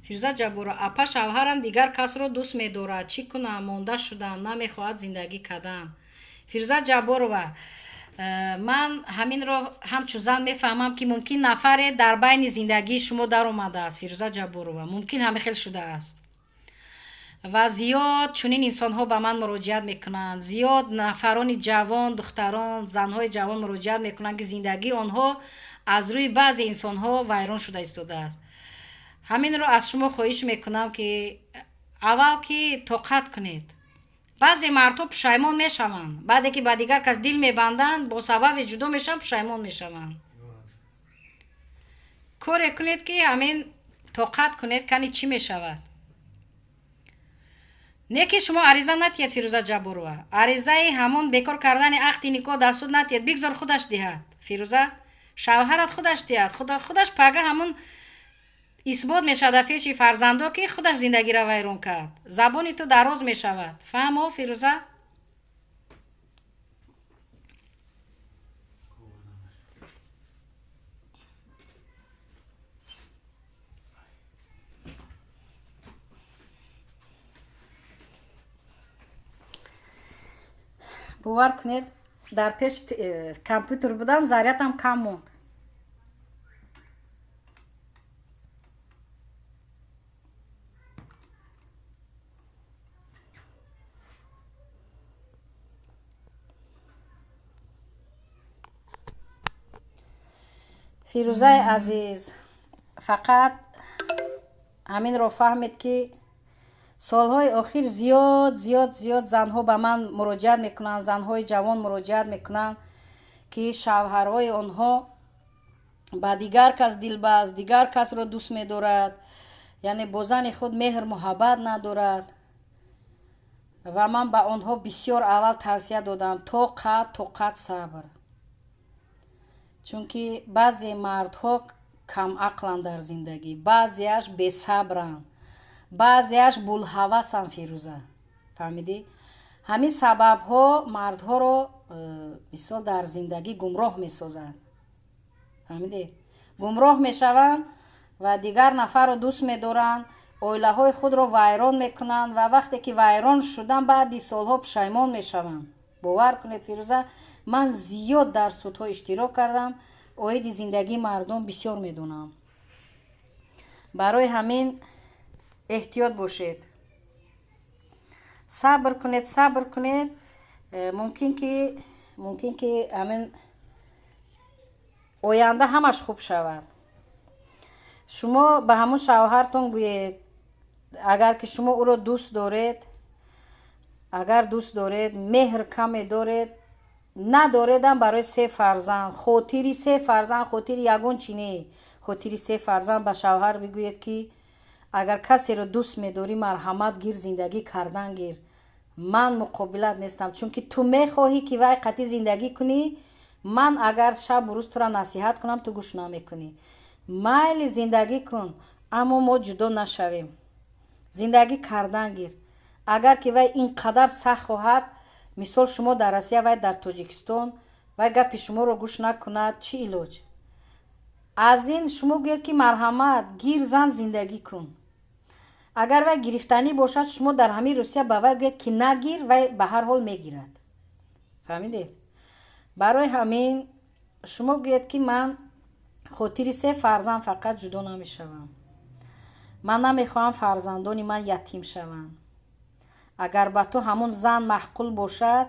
Фирӯза Ҷабборова: апа, шавҳарам дигар касро дӯст медорад, чӣ кунам? Монда шудам, намехоҳад зиндагӣ кардан. Фирӯза Ҷабборова, ман ҳаминро ҳамчун зан мефаҳмам, ки мумкин нафаре дар байни зиндагии шумо даромадааст. Фирӯза Ҷабборова, мумкин ҳамин хел шудааст ва зиёд чунин инсонҳо ба ман муроҷиат мекунанд. Зиёд нафарони ҷавон, духтарон, занҳои ҷавон муроҷиат мекунанд, ки зиндагии онҳо аз рӯи баъзе инсонҳо вайрон шуда истодааст. Ҳаминро аз шумо хоҳиш мекунам, ки аввал ки тоқат кунед. Баъзе мардҳо пушаймон мешаванд, баъде ки ба дигар кас дил мебанданд, бо сабаби ҷудо мешаванд, пушаймон мешаванд. Коре кунед, ки ҳамин тоқат кунед, кани чӣ мешавад. Не ки шумо ариза натиҳед, Фирӯза Ҷабборова, аризаи ҳамон бекор кардани ақди никоҳ дар суд натиҳед, бигзор худаш диҳад. Фирӯза, шавҳарат худаш диҳад, худаш пага ҳамун исбот мешавад дар пеши фарзандо, ки худаш зиндагиро вайрон кард. Забони ту дароз мешавад. Фаҳмо, Фирӯза? Бовар кунед, дар пеш компютер будам, зарядам кам монд. Фирӯзаи азиз, фақат ҳаминро фаҳмед, ки солҳои охир зиёд, зиёд, зиёд занҳо ба ман муроҷиат мекунанд, занҳои ҷавон муроҷиат мекунанд, ки шавҳарҳои онҳо ба дигар кас дилбаст, дигар касро дӯст медорад, яъне бо зани худ меҳр муҳаббат надорад. Ва ман ба онҳо бисёр аввал тавсия додам: тоқат, тоқат, сабр. Чунки баъзе мардҳо камақланд дар зиндагӣ, баъзеаш бесабранд, баъзеаш булҳавасанд. Фирӯза, фаҳмидӣ? Ҳамин сабабҳо мардҳоро мисол дар зиндагӣ гумроҳ месозанд. Фаҳмидӣ? Гумроҳ мешаванд ва дигар нафарро дӯст медоранд, оилаҳои худро вайрон мекунанд ва вақте ки вайрон шудан, баъди солҳо пушаймон мешаванд. Бовар кунед, Фирӯза, ман зиёд дар судҳо иштирок кардам, оиди зиндагии мардум бисёр медонам. Барои ҳамин эҳтиёт бошед, сабр кунед, сабр кунед. Мумкин ки ҳамин оянда ҳамаш хуб шавад. Шумо ба ҳамун шавҳартон гӯед, агар ки шумо ӯро дӯст доред, агар дӯст доред, меҳр каме доред, надоредам, барои се фарзанд, хотири се фарзанд, хотири ягон чи не, хотири се фарзанд ба шавҳар бигӯед, ки агар касеро дӯст медорӣ, марҳамат, гир, зиндагӣ кардан гир, ман муқобилат нестам. Чунки ту мехоҳӣ, ки вай қатъӣ зиндагӣ кунӣ. Ман агар шабу рӯз тура насиҳат кунам, ту гӯш намекунӣ. Майли, зиндагӣ кун, аммо мо ҷудо нашавем, зиндагӣ кардан гир. Агар ки вай ин қадар сахт хоҳад, мисол, шумо дар Россия, вай дар Тоҷикистон, вай гапи шуморо гӯш накунад, чӣ илоҷ аз ин? Шумо гӯед, ки марҳамат, гир, зан, зиндагӣ кун. Агар вай гирифтанӣ бошад, шумо дар ҳамин Русия ба вай гӯед, ки нагир, вай ба ҳар ҳол мегирад. Фаҳмидед? Барои ҳамин шумо гӯед, ки ман хотири се фарзанд фақат ҷудо намешавам, ман намехоҳам фарзандони ман ятим шаванд. Агар ба ту ҳамун зан маъқул бошад,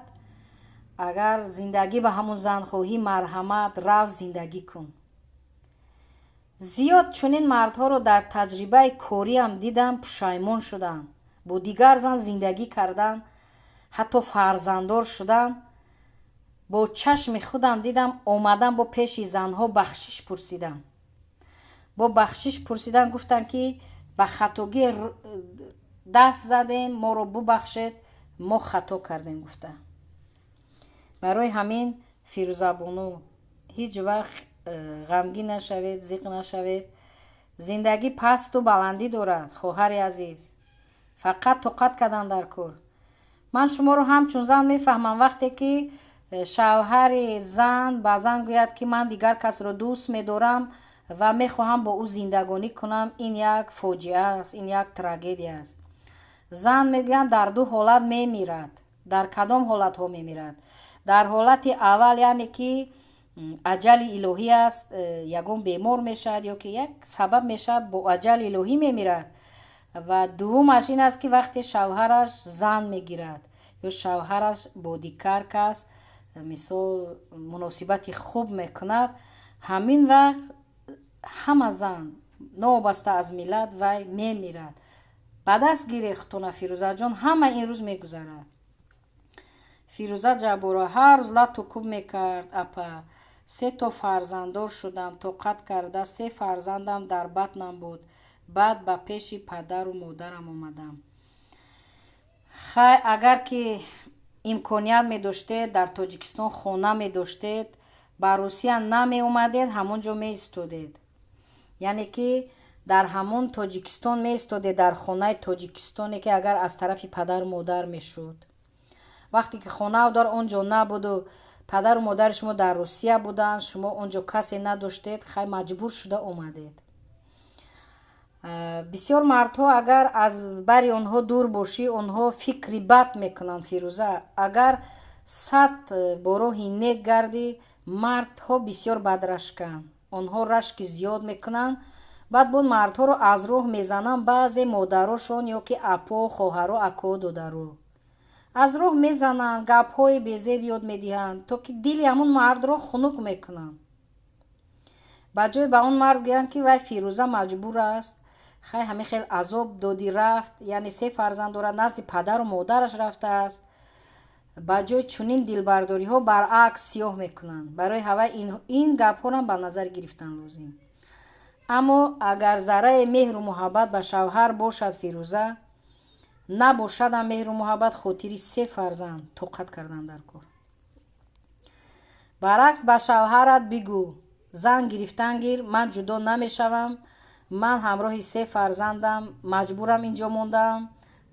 Агар зиндагӣ ба ҳамун зан хоҳӣ, марҳамат, рав, зиндагӣ кун. Зиёд чунин мардҳоро дар таҷрибаи кориам дидам, пушаймон шуданд, бо дигар зан зиндагӣ кардан, ҳатто фарзанддор шудан. Бо чашми худам дидам, омадан бо пеши занҳо бахшиш пурсидам, бо бахшиш пурсидан, гуфтанд, ки ба хатогӣ даст задем, моро бубахшед, мо хато кардем, гуфта. Барои ҳамин, Фирӯзабону, ҳеҷ вақт ғамгин нашавед, зиқ нашавед. Зиндагӣ пасту баландӣ дорад, хоҳари азиз, фақат тоқат кардан дар кор. Ман шуморо ҳамчун зан мефаҳмам. Вақте ки шавҳари зан ба зан гӯяд, ки ман дигар касро дӯст медорам ва мехоҳам бо ӯ зиндагонӣ кунам, ин як фоҷиа аст, ин як трагедия аст. Зан, мегӯянд, дар ду ҳолат мемирад. Дар кадом ҳолатҳо мемирад? Дар ҳолати аввал, яъне ки аҷали илоҳӣ аст, ягон бемор мешавад ё ки як сабаб мешавад, бо аҷали илоҳӣ мемирад. Ва дуввумаш ин аст, ки вақте шавҳараш зан мегирад ё шавҳараш бо дигар кас, мисол, муносибати хуб мекунад, ҳамин вақт ҳама зан, новобаста аз миллат, вай мемирад. Ба даст гире худтона, Фирӯзаҷон, ҳама ин рӯз мегузарад. Фирӯза Ҷабборова ҳар рӯз лату куб мекард, апа. Се то фарзанддор шудам, тоқат карда, се фарзандам дар батнам буд, баъд ба пеши падару модарам омадам. Хай, агар ки имконият медоштед, дар Тоҷикистон хона медоштед, ба Русия намеомадед, ҳамон ҷо меистодед, яъне ки дар ҳамон Тоҷикистон меистодед, дар хонаи Тоҷикистоне, ки агар аз тарафи падару модар мешуд. Вақте ки хонау дар он ҷо набуду падару модари шумо дар Русия буданд, шумо он ҷо касе надоштед, хай, маҷбур шуда омадед. Бисёр мардҳо, агар аз бари онҳо дур бошӣ, онҳо фикри бад мекунанд, Фирӯза. Агар сад бо роҳи нек гардӣ, мардҳо бисёр бадрашканд, онҳо рашки зиёд мекунанд. Баъд буд мардҳоро аз роҳ мезананд баъзе модарошон ё ки апо, хоҳаро, ако, додаро аз роҳ мезананд, гапҳои безеб ёд медиҳанд, то ки дили ҳамун мардро хунук мекунанд. Ба ҷои ба он мард гӯянд, ки вай Фирӯза маҷбур аст, хай, ҳамин хел азоб додӣ, рафт, яъне се фарзанд дорад, назди падару модараш рафтааст, ба ҷои чунин дилбардориҳо баръакс сиёҳ мекунанд. Барои ҳавай ин гапҳорам ба назар гирифтан лозим. Аммо агар зарраи меҳру муҳаббат ба шавҳар бошад, Фирӯза, набошадам меҳру муҳаббат, хотири се фарзанд тоқат кардан дар кор. Баръакс, ба шавҳарат бигӯ: зан гирифтан гир, ман ҷудо намешавам, ман ҳамроҳи се фарзандам маҷбурам инҷо мондаам.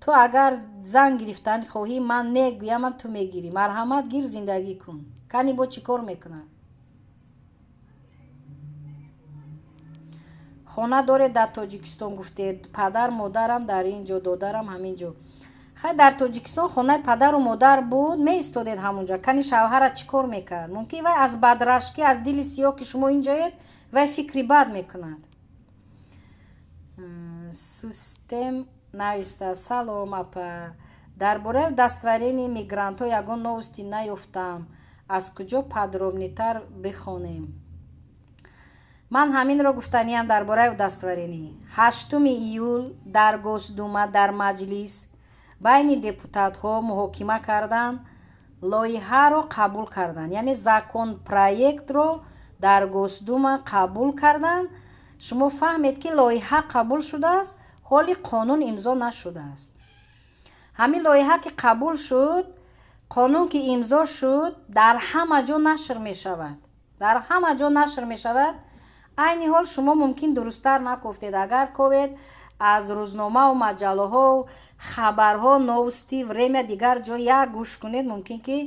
Ту агар зан гирифтан хоҳӣ, ман не гӯямам, ту мегирӣ, марҳамат, гир, зиндагӣ кун. Кани бо чӣ кор мекунад? Хона доред дар Тоҷикистон, гуфтед, падар модарам дар ин ҷо, додарам ҳамин ҷо. Хай, дар Тоҷикистон хонаи падару модар буд, меистодед ҳамонҷа. Кани шавҳарат чӣ кор мекард? Мумкин, вай аз бадрашкӣ, аз дили сиёҳ, ки шумо инҷоед, вай фикри бад мекунад. Сустем нависта: «Салом, апа, дар бораи удостоверении мигрантҳо ягон новости наёфтам, аз куҷо подробнейтар бихонем?» Ман ҳаминро гуфтаниям дар бораи удостоверение. 8 июл дар Госдума, дар маҷлис байни депутатҳо муҳокима карданд, лоиҳаро қабул карданд, яъне законопроектро дар Госдума қабул карданд. Шумо фаҳмед, ки лоиҳа қабул шудааст, ҳоли қонун имзо нашудааст. Ҳамин лоиҳа ки қабул шуд, қонун ки имзо шуд, дар ҳама ҷо нашр мешавад, дар ҳама ҷо нашр мешавад. Айни ҳол шумо мумкин дурусттар накофтед. Агар ковед аз рӯзномаву маҷаллаҳо, хабарҳо, Новости, Время, дигар ҷо як гӯш кунед, мумкин ки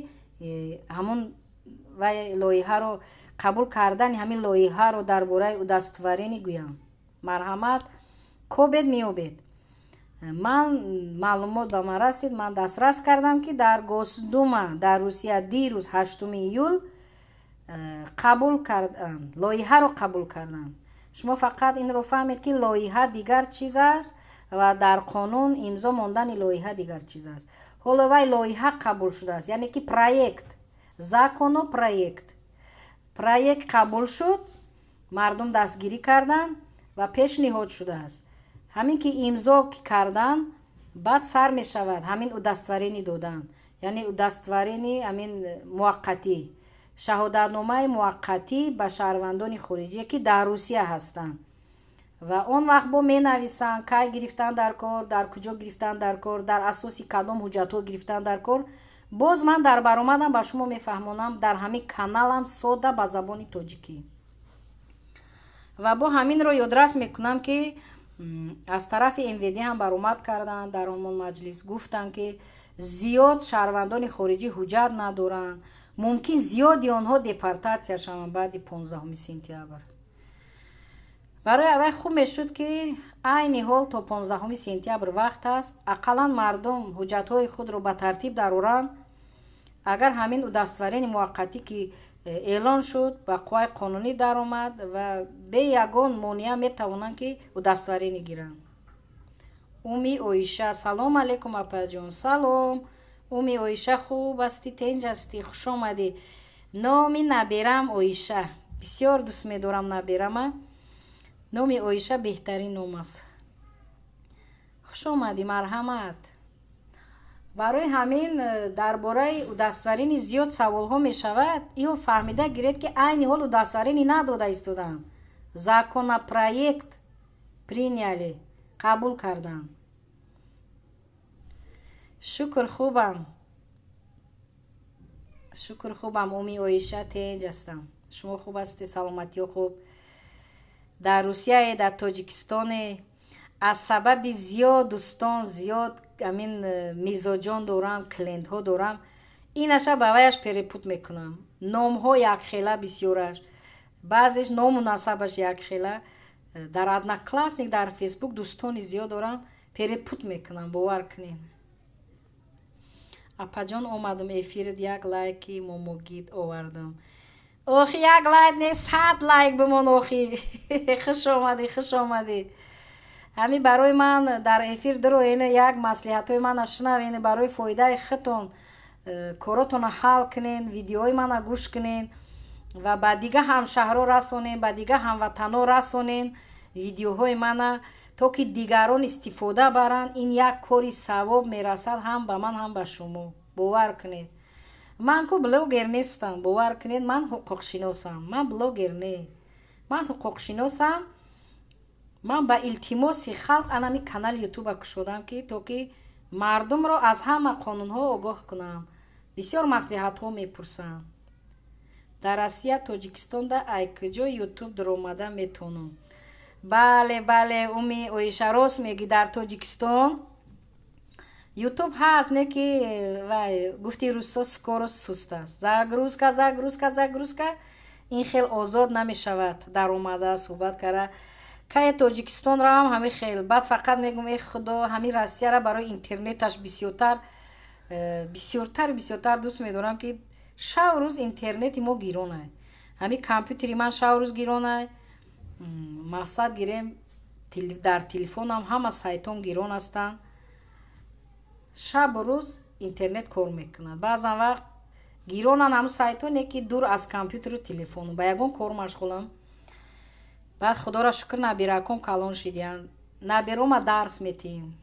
ҳамун вай лоиҳаро қабул кардани ҳамин лоиҳаро дар бораи удостоверение гӯям. Марҳамат, кобед, меёбед. Ман маълумот ба ман расид, ман дастрас кардам, ки дар Госдума дар Русия дирӯз, 8 июл, қабул карданд, лоиҳаро қабул карданд. Шумо фақат инро фаҳмед, ки лоиҳа дигар чиз аст ва дар қонун имзо мондани лоиҳа дигар чиз аст. Ҳоло вай лоиҳа қабул шудааст, яъне ки проект. Законопроект, проект қабул шуд, мардум дастгирӣ карданд ва пешниҳод шудааст. Ҳамин ки имзо кардан, баъд сар мешавад ҳамин удостоверение додан, яъне удостоверение ҳамин муваққатӣ, шаҳодатномаи муваққатӣ ба шаҳрвандони хориҷие, ки дар Русия ҳастанд. Ва он вақт бо менависанд, кай гирифтан дар кор, дар куҷо гирифтан дар кор, дар асоси кадом ҳуҷҷатҳо гирифтан дар кор. Боз ман дар баромадам ба шумо мефаҳмонам, дар ҳамин каналам, сода, ба забони тоҷикӣ. Ва бо ҳаминро ёдрас мекунам, ки аз тарафи МВД ҳам баромад карданд дар ҳамон маҷлис, гуфтанд, ки зиёд шаҳрвандони хориҷӣ ҳуҷҷат надоранд, мумкин зиёди онҳо депортатсия шаванд баъди 15 сентябр. Барои аввай хуб мешуд, ки айни ҳол то 15 сентябр вақт аст, ақаллан мардум ҳуҷҷатҳои худро ба тартиб дароранд. Агар ҳамин удостоверение муваққатӣ ки эълон шуд, ба қувваи қонунӣ даромад ва бе ягон монеа метавонанд, ки удостоверение гиранд. Уми Оиша, салом алейкум, апаҷон. Салом, Уми Оиша, хуб ҳастӣ, тенҷ ҳастӣ? Хуш омадӣ. Номи наберам Оиша, бисёр дӯст медорам наберама. Номи Оиша беҳтарин ном аст. Хуш омадӣ, марҳамат. Барои ҳамин дар бораи удостоверение зиёд саволҳо мешавад. Иҳо фаҳмида гиред, ки айни ҳол удостоверение надода истоданд, законопроект приняли, қабул карданд. Шукр, хубам, шукр, хубам, Уми Оиша, тенҷ ҳастам. Шумо хуб ҳастед? Саломатиё хуб? Дар Русияе, дар Тоҷикистоне? Аз сабаби зиёд дӯстон, зиёд амин мизоҷон дорам, клиентҳо дорам, инаша ба ваяш перепут мекунам. Номҳо якхела бисёраш, баъзеш ному насабаш якхела. Дар Одноклассник, дар Фейсбук дӯстони зиёд дорам, перепут мекунам, бовар кунед. Апаҷон, омадам эфирит, як лайки момогид овардам. Охи, як лайк не, 100 лайк бимон. Охи, хуш омадӣ, хуш омадӣ. Ҳамин барои ман дар эфир дироена, як маслиҳатҳои мана шунавен, барои фоидаи худтон коротонро ҳал кунен, видеои мана гӯш кунен ва ба дига ҳамшаҳрҳо расонен, ба дига ҳамватанҳо расонен видеоҳои мана, то ки дигарон истифода баранд. Ин як кори савоб мерасад ҳам ба ман, ҳам ба шумо, бовар кунед. Ман ку блогер нестам, бовар кунед, ман ҳуқуқшиносам. Ман блогер не, ман ҳуқуқшиносам. Ман ба илтимоси халқ анами канали Ютуба кушодам, ки то ки мардумро аз ҳама қонунҳо огоҳ кунам. Бисёр маслиҳатҳо мепурсам. Дар Россия, Тоҷикистонда ай куҷо Ютуб дуромада метавонам? Бале, бале, Уми Оиша, рост мегӣ. Дар Тоҷикистон Ютуб ҳаст, не ки вай, гуфти рӯзҳо, скорость суст аст, загрузка, загрузка, загрузка. Ин хел озод намешавад даромада суҳбат карда. Кае Тоҷикистон равам, ҳамин хел. Баъд фақат мегӯм: «Э Худо, ҳамин Россияра барои интернеташ бисёртар, бисёртару бисёртар дӯст медорам, ки шаву рӯз интернети мо гиронай. Ҳамин компютери ман шаву рӯз гиронай. Мақсад гирем, дар телефонам ҳама сайтон гирон ҳастанд. Шабу рӯз интернет кор мекунад. Баъзан вақт гиронанд ҳамн сайтоне, ки дур аз компютеру телефону ба ягон кор машғулам. Баъд, худоро шукр, набираком калон шидиянд, набирома дарс метиҳем,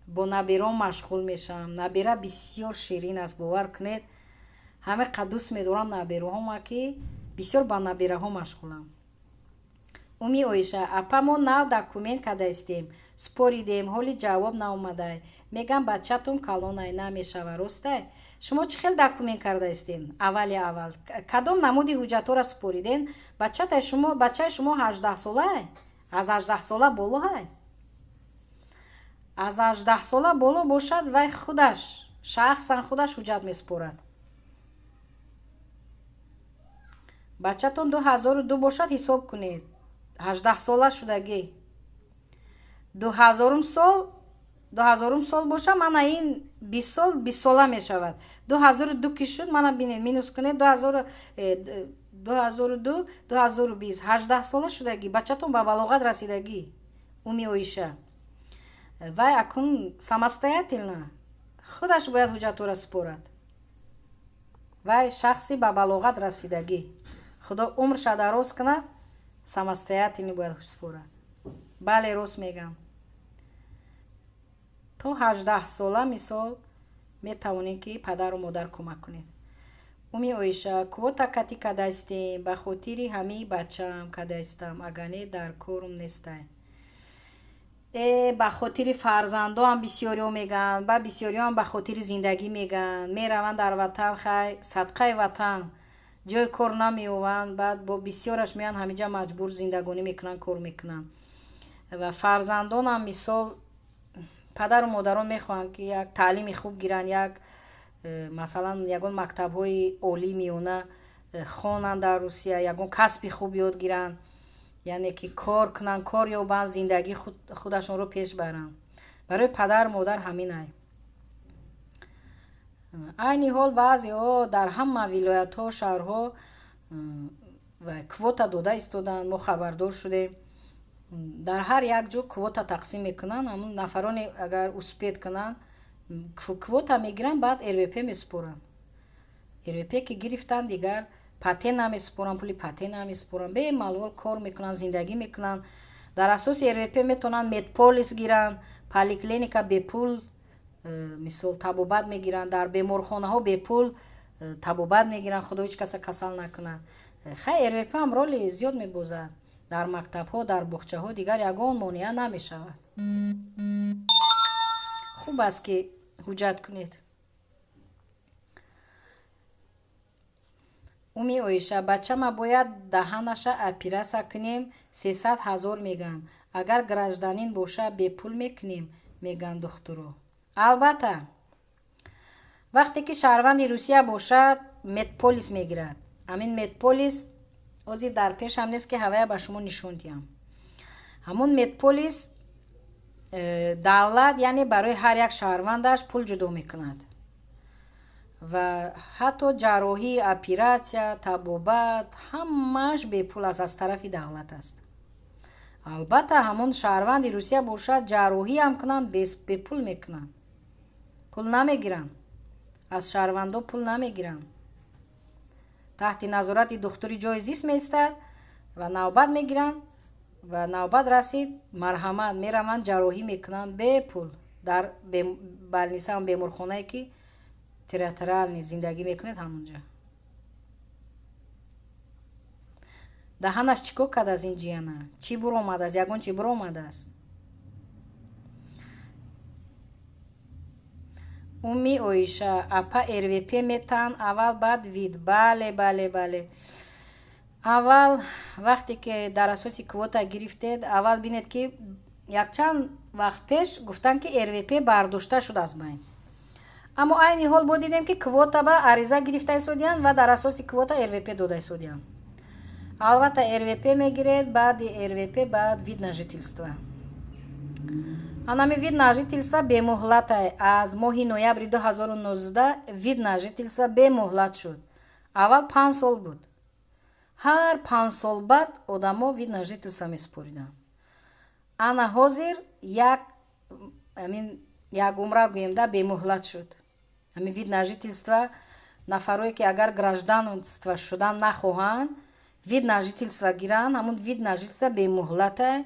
бо набиром машғул мешавам. Набира бисёр ширин аст, бовар кунед, ҳаме қад дӯст медорам набираҳома, ки бисёр ба набираҳо машғулам. Уми Оиша, апа, мо нав документ кардаистем, споридем, ҳоли ҷавоб наомадай. Мегам, бачатон калонай, намешава. Ростай? Шумо чӣ хел документ кардаистен? Аввали аввал кадом намуди ҳуҷҷатҳоро супориден? Бачатай шумо, бачаи шумо 18-солай? Аз 18-сола болоҳай? Аз 18-сола боло бошад, вай худаш шахсан худаш ҳуҷҷат месупорад. Бачатон 2002 бошад, ҳисоб кунед, 18-сола шудагӣ. 2000-ум сол, 2000-ум сол боша, мана ин 20 сол, 20-сола мешавад. 2002 ки шуд, мана бинед, минус кунед 2002, 2020, 18-сола шудагӣ. Бачатон ба балоғат расидагӣ, Уми Оиша. Вай акун самостоятельно худаш бояд ҳуҷҷатҳоро супорад. Вай шахси ба балоғат расидагӣ, Худо умрша дароз кунад, самостоятельно бояд супорад. Бале, рост мегам. То 18 сола, мисол, метавонем, ки падару модар кӯмак кунед. Уми Оиша, квота кати кадастем, ба хотири ҳамаи бачаам кадастам, агар не, дар корум нестай. Ба хотири фарзандоам бисёриҳо мегӯянд, ба бисёриҳоам ба хотири зиндагӣ мегӯянд. Мераванд дар ватан, хай, садқаи ватан, ҷои кор намеёванд, баъд бо бисёраш меянд ҳамиҷа, маҷбур зиндагонӣ мекунанд, кор мекунанд. Ва фарзандонам, мисол, падару модарон мехоҳанд, ки як таълими хуб гиранд, як масалан, ягон мактабҳои олӣ, миёна хонанд дар Русия, ягон касби хуб ёд гиранд, яъне ки кор кунанд, кор ёбанд, зиндагии худашонро пеш баранд. Барои падару модар ҳаминай. Айни ҳол баъзеҳо дар ҳама вилоятҳо, шаҳрҳо квота дода истоданд. Мо хабардор шудем, дар ҳар як ҷо квота тақсим мекунанд. Ҳамун нафароне агар успеть кунанд, квота мегиранд, баъд РВП месупоранд. РВП ки гирифтанд, дигар патент намесупоранд, пули патент намесупоранд, бемалол кор мекунанд, зиндагӣ мекунанд. Дар асоси РВП метавонанд медполис гиранд, поликлиника бепул, мисол, табобат мегиранд, дар беморхонаҳо бепул табобат мегиранд. Худо ҳеҷ каса касал накунад. Хай, РВП ҳам роли зиёд мебозад. Дар мактабҳо, дар боғчаҳо дигар ягон монеа намешавад. Хуб аст, ки ҳуҷҷат кунед. Уми Оиша, бачама бояд даҳанаша оператсия кунем, 300 000 мегӯянд. Агар гражданин боша, бепул мекунем, мегӯянд духтуро. Албатта, вақте ки шаҳрванди Русия бошад, медполис мегирад. Ҳамин медполис ҳозир дар пешам нест, ки ҳавая ба шумо нишон диҳам. Ҳамун медполис давлат, яъне барои ҳар як шаҳрвандаш пул ҷудо мекунад ва ҳатто ҷарроҳӣ, оператсия, табобат ҳамааш бепул аст, аз тарафи давлат аст. Албатта, ҳамон шаҳрванди Русия бошад, ҷарроҳиам кунанд, бепул мекунанд, пул намегиранд, аз шаҳрвандо пул намегиранд. Таҳти назорати духтури ҷои зист меистад ва навбат мегиранд ва навбат расид, марҳамат, мераванд, ҷарроҳӣ мекунанд бепул дар больница, беморхонае ки территориально зиндагӣ мекунед, ҳамонҷа. Даҳанаш чӣ кор кардааст ин ҷияна? Чӣ буромадааст? Ягон чӣ буромадааст? Уми Оиша, апа, РВП метаҳанд аввал, баъд вид. Бале, бале, бале. Аввал вақте ки дар асоси квота гирифтед, аввал бинед, ки якчанд вақт пеш гуфтанд, ки РВП бардошта шуд аз байн, аммо айни ҳол бо дидем, ки квота ба ариза гирифта истодиянд ва дар асоси квота РВП дода истодиянд. Албатта, РВП мегиред, баъди РВП баъд вид на жительство. Анами вид на жительство бемуҳлата. Аз моҳи ноябри 2019 вид на жительство бемуҳлат шуд. Аввал 5 сол буд, ҳар 5 сол баъд одамо вид на жительство месупориданд. Ана ҳозир як амин як умра гӯем да, бемуҳлат шуд ҳамин вид на жительство. Нафарое ки агар гражданство шудан нахоҳанд, вид на жительство гиранд, ҳамун вид на жительство бемуҳлата.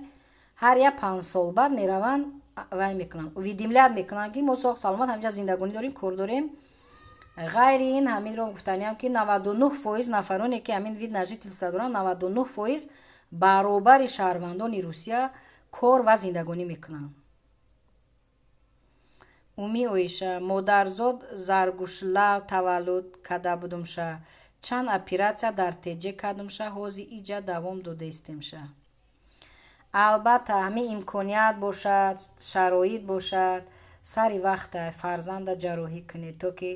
Ҳар як 5 сол баъд мераванд, вай мекунанд, уведомлять мекунанд, ки мо соғ саломат ҳаминҷа зиндагонӣ дорем, кор дорем. Ғайри ин, ҳаминро гуфтаниам, ки 99% нафароне ки ҳамин вид на жительство доранд, 99% баробари шаҳрвандони Русия кор ва зиндагонӣ мекунанд. Уми Оиша, модарзод Заргушлав таваллуд карда будумша, чанд оператсия дар теҷе кардумша, ҳозир иҷа давом додаистемша. Албатта, ҳамин имконият бошад, шароит бошад, сари вақта фарзанда ҷарроҳӣ кунед, то ки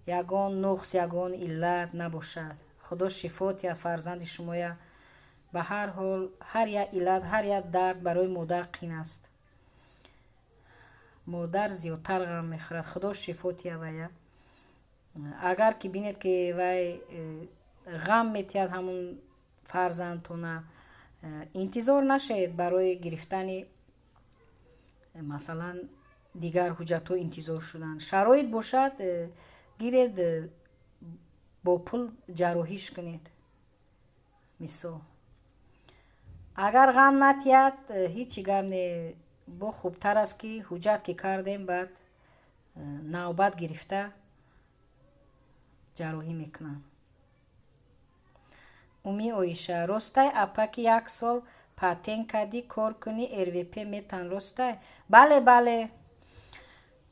ягон нуқс, ягон иллат набошад. Худо шифо диҳад фарзанди шумоя. Ба ҳар ҳол, ҳар як иллат, ҳар як дард барои модар қин аст, модар зиёдтар ғам мехӯрад. Худо шифо диҳад вая. Агар ки бинед, ки вай ғам метиҳад ҳамун фарзандтона, интизор нашавед барои гирифтани, масалан, дигар ҳуҷҷатҳо интизор шудан. Шароит бошад, гиред. Бо пул ҷарроҳиш кунед. Мисол, агар ғам натиҳад, ҳичи гап не, бо хубтар аст, ки ҳуҷҷат ки кардем, баъд навбат гирифта ҷарроҳӣ мекунанд. Уми Оиша: ростай, апа, ки як сол патент кардӣ, кор кунӣ, РВП метан, ростай? Бале, бале,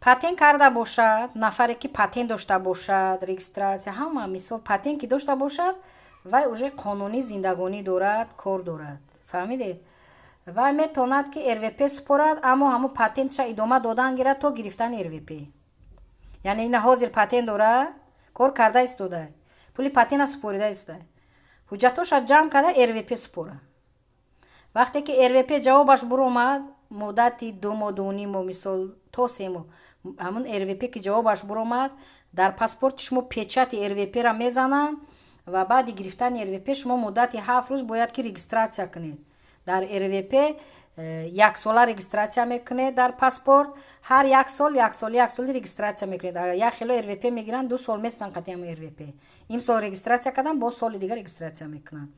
патент карда бошад, нафаре ки патент дошта бошад, регистрация ҳама, мисол, патент ки дошта бошад, вай уже қонунӣ зиндагонӣ дорад, кор дорад, фаҳмидед? Вай метавонад, ки РВП супорад, аммо ҳамун патентша идома додан гирад то гирифтани РВП. Яъне ина ҳозир патент дорад, кор карда истода, пули патента супорида истода, ҳуҷҷатҳоша ҷамъ карда, РВП супора. Вақте ки РВП ҷавобаш буромад, муддати 2 моҳ, 2.5 моҳ, мисол, то 3 моҳ, ҳамун РВП ки ҷавобаш буромад, дар паспорти шумо печати РВП-ра мезананд ва баъди гирифтани РВП шумо муддати 7 рӯз бояд ки регистрация кунед. Дар РВП яксола регистрация мекунед, дар паспорт ҳар як сол, як сол, як соли регистрация мекунед. Як хело РВП мегиранд, 2 сол местанд қатъи ҳамун РВП. Имсол регистрация карданд, боз соли дигар регистрация мекунанд.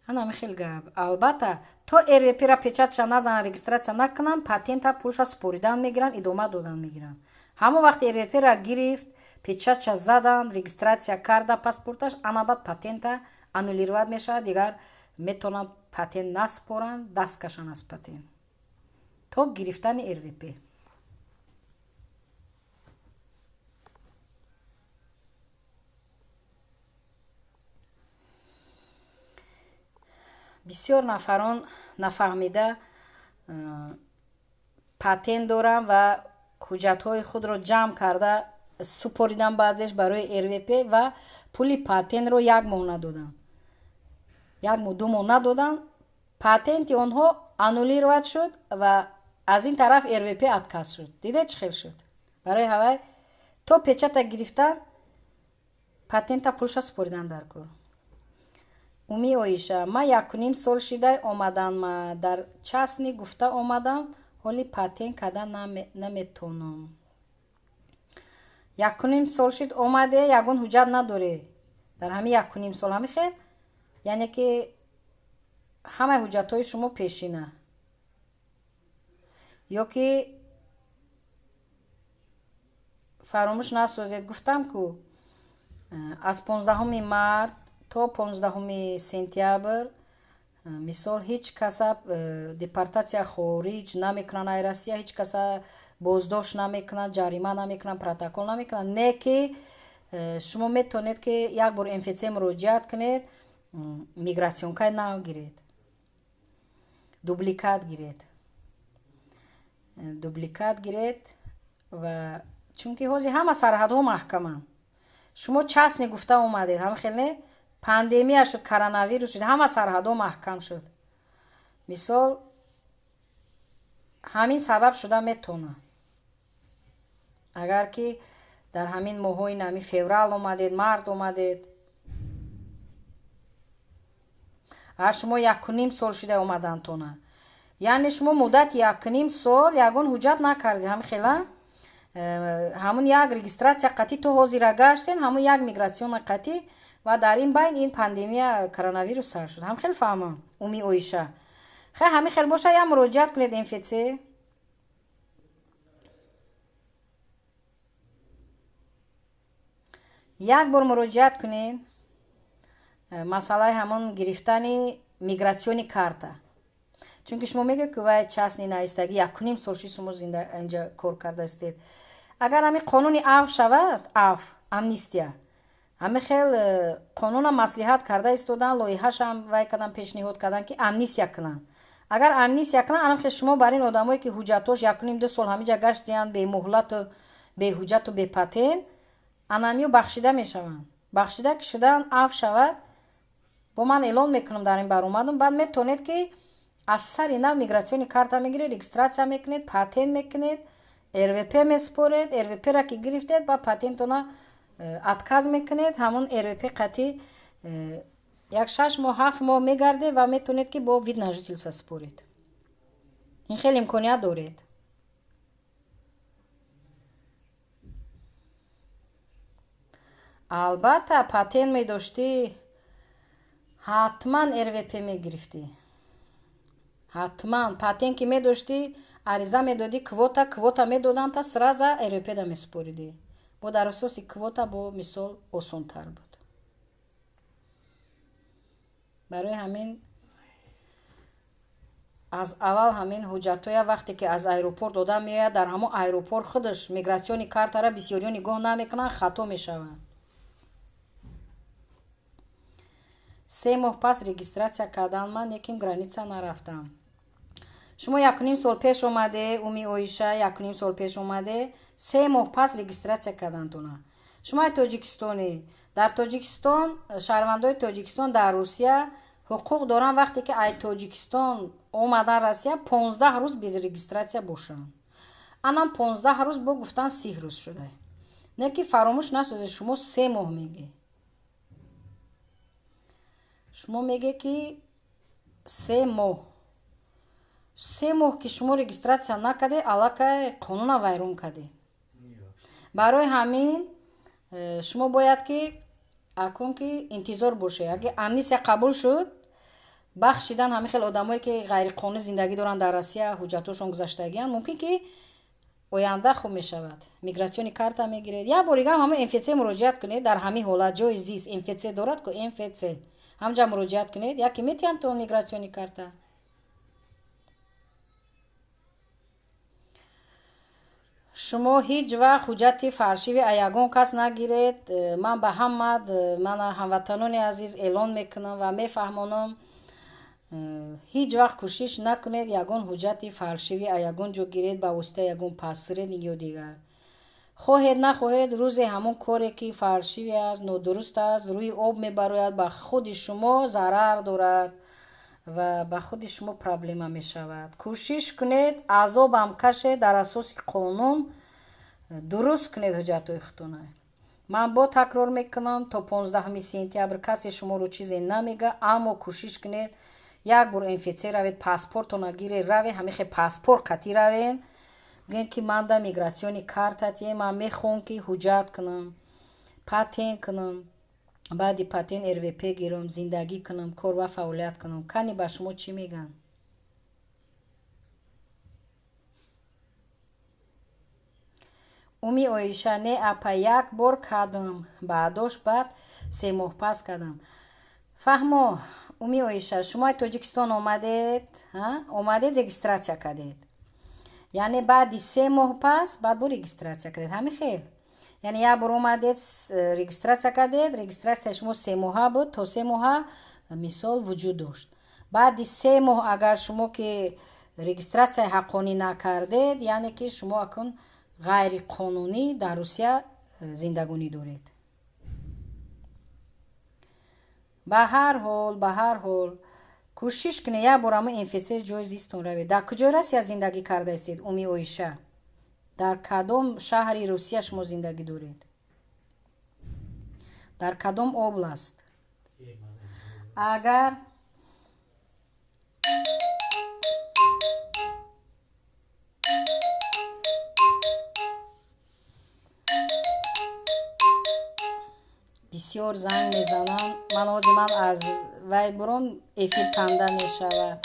Ана хел гап. Албатта, то РВП-ра печатша назананд, регистрация накунанд, патента пулша супоридан мегиранд, идома додан мегиранд. Ҳамон вақт РВП-ра гирифт, печатша заданд, регистрация карда паспорташ, ана баъд патента аннулировать мешавад, дигар метавонанд патент насупоранд, даст кашанд аз патент то гирифтани РВП. Бисёр нафарон нафаҳмида патент доранд ва ҳуҷҷатҳои худро ҷамъ карда супоридан баъзеш барои РВП ва пули патентро як моҳ надоданд, як моҳ, 2 моҳ надоданд, патенти онҳо аннулировать шуд ва аз ин тараф РВП отказ шуд. Дидед, чӣ хел шуд? Барои ҳавай то печата гирифтан, патента пулша супоридан дар кор. Уми Оиша: ман 1.5 сол шидай омаданма, дар частный гуфта омадам, ҳоли патент карда наметонам. 1.5 сол шид омаде, ягон ҳуҷҷат надорӣ дар ҳамин 1.5 сол, ҳамин хел? Яъне ки ҳамаи ҳуҷҷатҳои шумо пешина ё ки фаромӯш насозед, гуфтам ку, аз 15-уми март то 15-уми сентябр, мисол, ҳеҷ каса депортатсия хориҷ намекунанд ай Россия, ҳеҷ каса боздошт намекунанд, ҷарима намекунанд, протокол намекунанд. Не ки шумо метавонед, ки як бор МФЦ муроҷиат кунед, миграционкаи нав гиред, дубликат гиред, дубликат гиред. Ва чунки ҳозир ҳама сарҳадҳо маҳкаманд. Шумо частный гуфта омадед, ҳама хел не, пандемия шуд, коронавирус шуд, ҳама сарҳадҳо маҳкам шуд. Мисол, ҳамин сабаб шуда метавонад, агар ки дар ҳамин моҳҳои нами феврал омадед, март омадед. Агар шумо 1.5 сол шуда омадантона, яъне шумо муддати 1.5 сол ягон ҳуҷҷат накардед, ҳамин хела, ҳамун як регистрация қатъӣ то ҳозира гаштен, ҳамун як миграционный қатъӣ, ва дар ин байн ин пандемия коронавирус сар шуд. Ҳам хел фаҳмам, Уми Оиша? Хай, ҳамин хел боша, як муроҷиат кунед МФЦ. Як бор муроҷиат кунед, масъалаи ҳамон гирифтани миграционный карта, чунки шумо мегӯед, ки вай частный навистагӣ, 1.5 сол шуд шумо зинда инҷа кор кардаистед. Агар ҳамин қонуни афв шавад, афв, амнистия, ҳамин хел қонуна маслиҳат карда истодан, лоиҳашам вай кардан, пешниҳод кардан, ки амнистия кунанд. Агар амнистия кунанд, анам хел шумо бар ин одамое, ки ҳуҷҷатҳош 1.5, 2 сол ҳамиҷа гаштиянд бемуҳлату беҳуҷҷату бепатент, анамиё бахшида мешаванд. Бахшида ки шудан, афв шавад, бо ман эълон мекунам дар ин баромадам. Баъд метавонед, ки аз сари нав миграционный карта мегиред, регистрация мекунед, патент мекунед, РВП месупоред. РВП-ра ки гирифтед, ба патентона отказ мекунед, ҳамон РВП қатъи як 6 моҳ, 7 моҳ мегардед ва метавонед, ки бо вид на жительство супоред. Ин хеле имконият доред. Албатта, патент медоштӣ, ҳатман РВП мегирифтӣ. Ҳатман патент ки медоштӣ, ариза медодӣ, квота медоданд, та сразу РВП да месупоридӣ. Бо дар асоси квота бо мисол осонтар буд. Барои ҳамин аз аввал ҳамин ҳуҷҷатҳоя, вақте ки аз аэропорт одам меояд, дар ҳамон аэропорт худаш миграционный картара бисёриҳо нигоҳ намекунанд, хато мешаванд. 3 моҳ пас регистрация кардан, ман неким граница нарафтам. Шумо 1,5 сол пеш омаде, Уми Оиша, 1,5 сол пеш омаде, 3 моҳ пас регистрация кардантона. Шумо тоҷикистонӣ. Дар Тоҷикистон, шаҳрвандои Тоҷикистон дар Русия ҳуқуқ доранд, вақте ки ай Тоҷикистон омадан Россия, 15 рӯз без регистрация бошанд. Анам 15 рӯз бо гуфтан 30 рӯз шуда. Не ки фаромӯш насозед, шумо 3 моҳ мегӣ. Шумо меге ки 3 моҳ. 3 моҳ ки шумо регистрация накарде, аллакай қонуна вайрон кардед. Барои ҳамин шумо бояд ки акун ки интизор бошед. Агар амнистия қабул шуд, бахшидан ҳамин хел одамое ки ғайриқонунӣ зиндагӣ доранд дар Россия, ҳуҷҷатҳошон гузаштагианд, мумкин ки оянда хуб мешавад. Миграционный карта мегиред. Як бор дигар ҳамон МФЦ муроҷиат кунед, дар ҳамин ҳолат ҷои зист МФЦ дорад ку МФЦ. Ҳамҷа муроҷиат кунед, яке метиҳанд то миграционный карта. Шумо ҳеҷ вақт ҳуҷҷати фаршиви ягон кас нагиред. Ман ба ҳама, ман ҳамватанони азиз эълон мекунам ва мефаҳмонам, ҳеҷ вақт кӯшиш накунед ягон ҳуҷҷати фаршиви ягон ҷо гиред ба воситаи ягон посредник ё дигар. Хоҳед нахоҳед, рӯзе ҳамон коре ки фаршиви аст, нодуруст аст, рӯи об мебарояд, ба худи шумо зарар дорад ва ба худи шумо проблема мешавад. Кӯшиш кунед, азобам кашед, дар асоси қонун дуруст кунед ҳуҷҷатҳои худтона. Ман бо такрор мекунам, то 15 сентябр касе шуморо чизе намега, аммо кӯшиш кунед як бор МФЦ равед, паспортона гиред, равед, ҳамин хел паспорт қатӣ равед, гӯед ки ман да миграционный карта тие, ман мехоҳам ки ҳуҷҷат кунам, патент кунам, баъди патент РВП гирам, зиндагӣ кунам, кор ва фаъолият кунам. Кани ба шумо чӣ мегӯянд? Уми Оиша, не апа, як бор кардам, баъдош баъд 3 моҳ пас кардам. Фаҳмо, Уми Оиша, шумо Тоҷикистон омадед, омадед регистрация кардед. Яъне баъди 3 моҳ пас баъд бо регистрация кардед. Ҳамин хел. Яъне як бор омадед, регистрация кардед, регистрацияи шумо 3 моҳа буд, то 3 моҳа мисол вуҷуд дошт. Баъди 3 моҳ агар шумо ки регистрацияи ҳаққонӣ накардед, яъне ки шумо акун ғайриқонунӣ дар Русия зиндагонӣ доред. Ба ҳар ҳол кӯшиш кунед як бор ҳамон МФЦ ҷои зистон равед. Дар куҷои Россия зиндагӣ кардаистед, Уми Оиша? Дар кадом шаҳри Русия шумо зиндагӣ доред? Дар кадом област? Агар бисёр занг мезанам, ман ҳозир ман аз вай буром, эфир канда мешавад.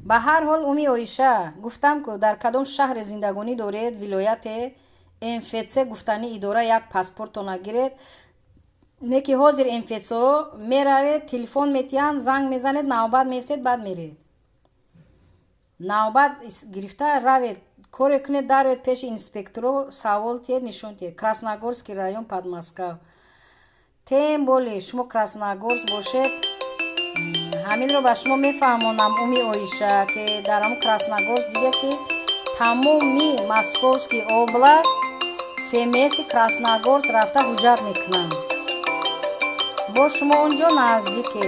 Ба ҳар ҳол, Уми Оиша, гуфтам ку дар кадом шаҳре зиндагонӣ доред, вилояте, МФЦ гуфтани идора як паспортона гиред. Не ки ҳозир МФЦ-о меравед, телефон метиҳанд, занг мезанед, навбат меистед, баъд меред. Навбат гирифта равед, коре кунед, дароед пеши инспекторо, савол тиҳед, нишон тиҳед. Красногорский район, Подмосква. Тем более шумо Красногорск бошед, ҳаминро ба шумо мефаҳмонам, Уми Оиша, ки дар ҳамон Красногорск диде ки тамоми Московский област ФМС-и Красногорск рафта ҳуҷҷат мекунанд. Бо шумо он ҷо наздике.